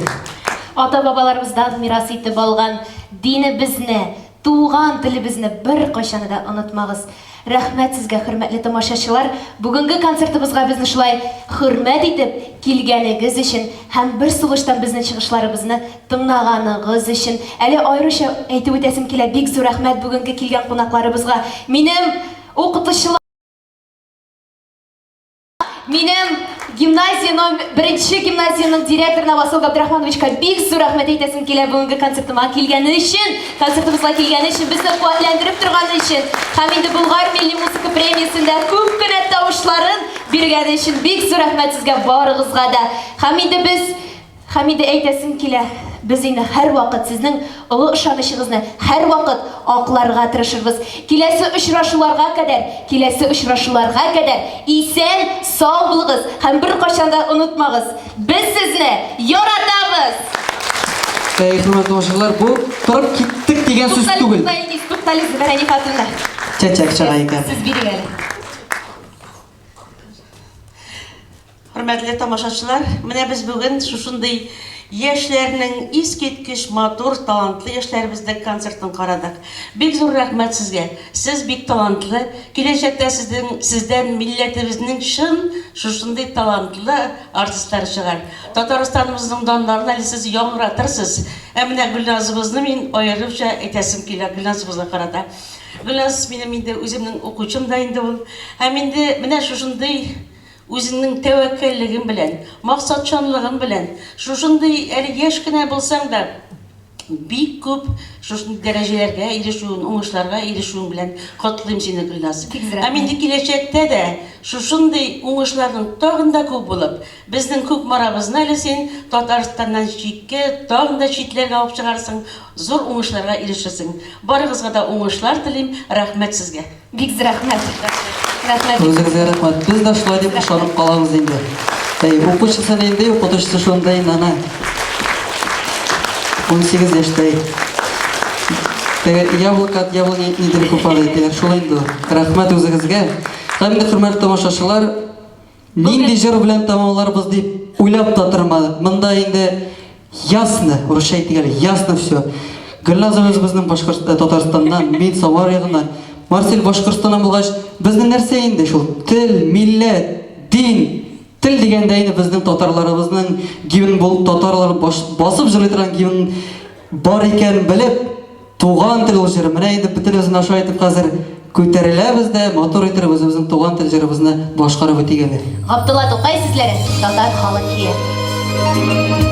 Ата-бабаларыбыздан мирас итеп алган динебезне, туган телебезне беркайчан да онытмагыз. Рәхмәт сезгә, хөрмәтле тамашачылар, бүгенге концертыбызга безне шулай хөрмәт итеп килгәнегез өчен һәм бер сулыштан безнең чыгышларыбызны тыңлаганыгыз өчен. Әле аеруча әйтеп үтәсем килә, бик зур рәхмәт бүгенге килгән кунакларыбызга. Минем укытучылар. Минем гимназия номер беренче гимназиянең директорына Васил Габдрахмановичка бик зур рәхмәт әйтәсем килә бүгенге концертыма килгәне өчен, концертыбызга килгәне өчен, безне куәтләндереп торганы өчен һәм инде Болгар милли музыка премиясендә күп кенә тавышларын биргәне өчен бик зур рәхмәт сезгә барыгызга да. Һәм инде без Һәм инде әйтәсем килә, без инде һәрвакыт сезнең олы ышанычыгызны һәрвакыт акларга тырышырбыз. Киләсе очрашуларга кадәр, киләсе очрашуларга кадәр исән, сау булыгыз һәм беркайчан да онытмагыз, без сезне яратабыз!
Әй, хөрмәтле тамашачылар, бу торып киттек дигән сүз түгел.
Туктале, Илгиз, туктале, Зөфәр Әнифатовна.
Чәчәк чыга икән.
Сез бирик әле.
Хөрмәтле тамашачылар, менә без бүген шушындый яшьләрнең искиткеч матур, талантлы яшьләребезнең концертын карадык. Бик зур рәхмәт сезгә. Сез бик талантлы. Киләчәктә сезнең сездән милләтебезнең чын шушындый талантлы артистлары чыгар. Татарстаныбызның даннарын әле сез яңгыратырсыз. Ә менә Гөлназыбызны мин аеруча әйтәсем килә Гөлназыбызга карата. Гөлназ минем инде үземнең укучым да инде ул. Һәм инде менә шушындый Үзеңнең тәвәккәллегең белән, максатчанлыгың белән, шушындый әле яшь кенә булсаң да, бик күп шушындый дәрәҗәләргә ирешүең, уңышларга ирешүең белән котлыйм сине, Гөлназ. Һәм инде киләчәктә дә шушындый уңышларның тагын да күп булып, безнең Кукмарабызны әле син Татарстаннан читкә, тагын да читләргә алып чыгарсың, зур уңышларга ирешерсең. Барыгызга да уңышлар телим, рәхмәт сезгә!
Бик зур рәхмәт. Рәхмәт.
Үзегезгә рәхмәт. Без дә шулай дип ышанып калабыз инде. Әй, укучысы нинди, укытучысы шундый, нана. 18 яшьтә. Теге яблоко от яблони недалеко падает диләр. Шулай инде. Рәхмәт үзегезгә. Һәм инде хөрмәтле тамашачылар, Нинди җыр белән тәмамларбыз дип уйлап та тормадык. Монда инде ясно, урысча әйтик әле, ясно все. Гөлназ үзебезнең Башкорт э, Татарстаннан, мин Самар ягыннан. Марсель Башкортстаннан булгач, безнең нәрсә инде шул тел, милләт, дин. Тел дигәндә инде безнең татарларыбызның гимн булып татарлар басып җырлый торган гимн бар икән белеп, Туган тел ул җыры. Менә инде бөтенебез менә шулай итеп хәзер күтәреләбез дә, матур иттереп үзебезнең туган тел җырыбызны башкарып үтик әле.
Габдулла Тукай сүзләре, татар халык көе.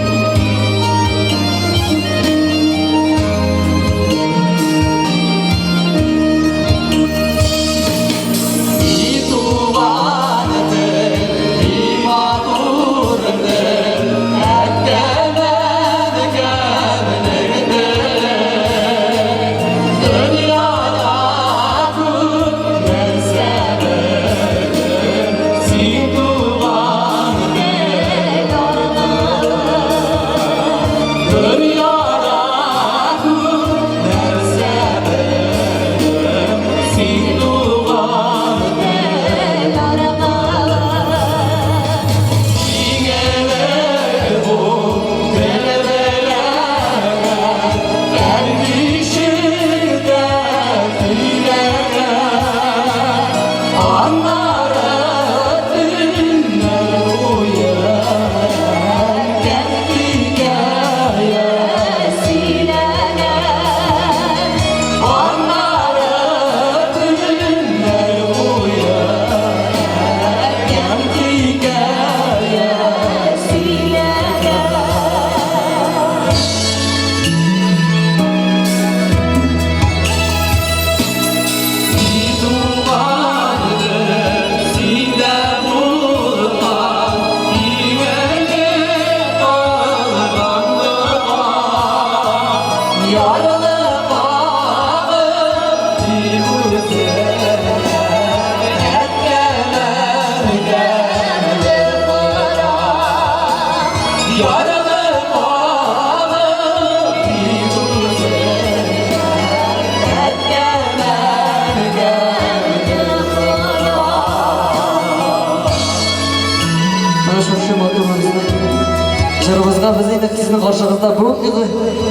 Җырыбызга без инде сезнең каршыгызда бүгенге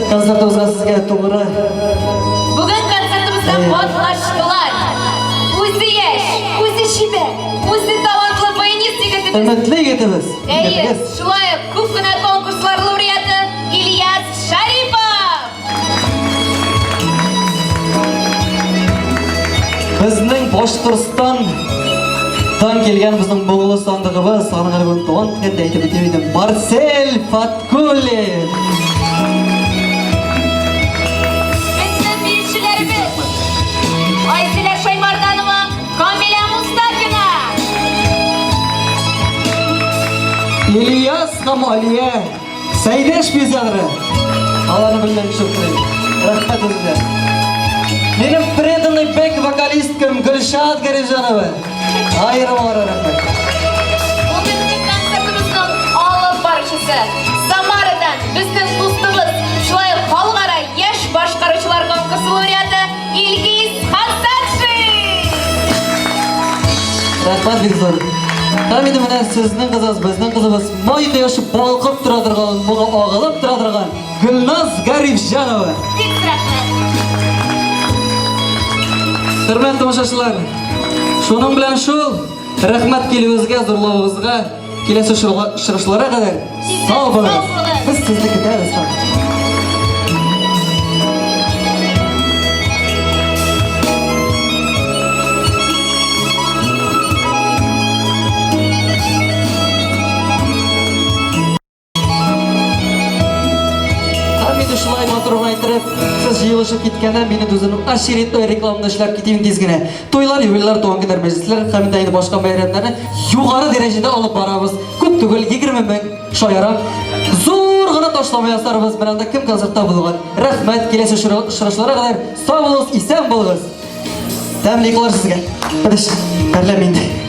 концертыбызга сезгә тугры.
Бүген концертыбызда катнаштылар. Үзе яшь, үзе чибәр, үзе талантлы баянист егетебез.
Өметле егетебез.
Әйе, шулай ук күп кенә конкурслар лауреаты Ильяс Шарипов.
Безнең Башкортстан дан килгән безнең моңлы сандыгыбыз, аның әле бүген туган көнен дә әйтеп үтим инде. Марсель Фаткуллин.
Безнең биючеләребез Айзилә Шаймарданова, Камилә Мустафина.
Ильяс һәм Алия Сәйдәш пизядры. Аларны белмәм кеше утырыйм. Рәхмәт үзенә. Минем преданный бэк вокалисткам Гөлшат Гарифҗанова. Аерым аларга рәхмәт.
Бүгенге концертыбызның алып баручысы Самарадан безнең дустыбыз, шулай ук халыкара яшь башкаручылар конкурсы лауреаты Илгиз Хасаншин!
Рәхмәт бик зур. Һәм инде менә сезнең кызыгыз, безнең кызыбыз май кояшы балкып тора торган, моңа агылып тора торган Гөлназ Гарифҗанова.
Бик рәхмәт.
Хөрмәтле тамашачылар, шуның белән шул. Рәхмәт килүегезгә, зурлавыгызга. Киләсе очрашуларга кадәр сау булыгыз. Без сезне көтәбез. Һәм инде шулай матур гына иттереп, сез җыелышып киткәндә, мин инде үземнең очередной рекламаны эшләп китим тиз генә. Туйлар, юбилейлар, туган көннәр, мәҗлесләр һәм инде башка бәйрәмнәрне югары дәрәҗәдә алып барабыз. Күп түгел, 20 мең шаярам. Зур гына ташлама ясарбыз. Менә анда кем концертта булган. Рәхмәт, киләсе очрашуларга кадәр сау булыгыз, исән булыгыз. Тәмле йокылар сезгә. Бәлеш, әрләм инде.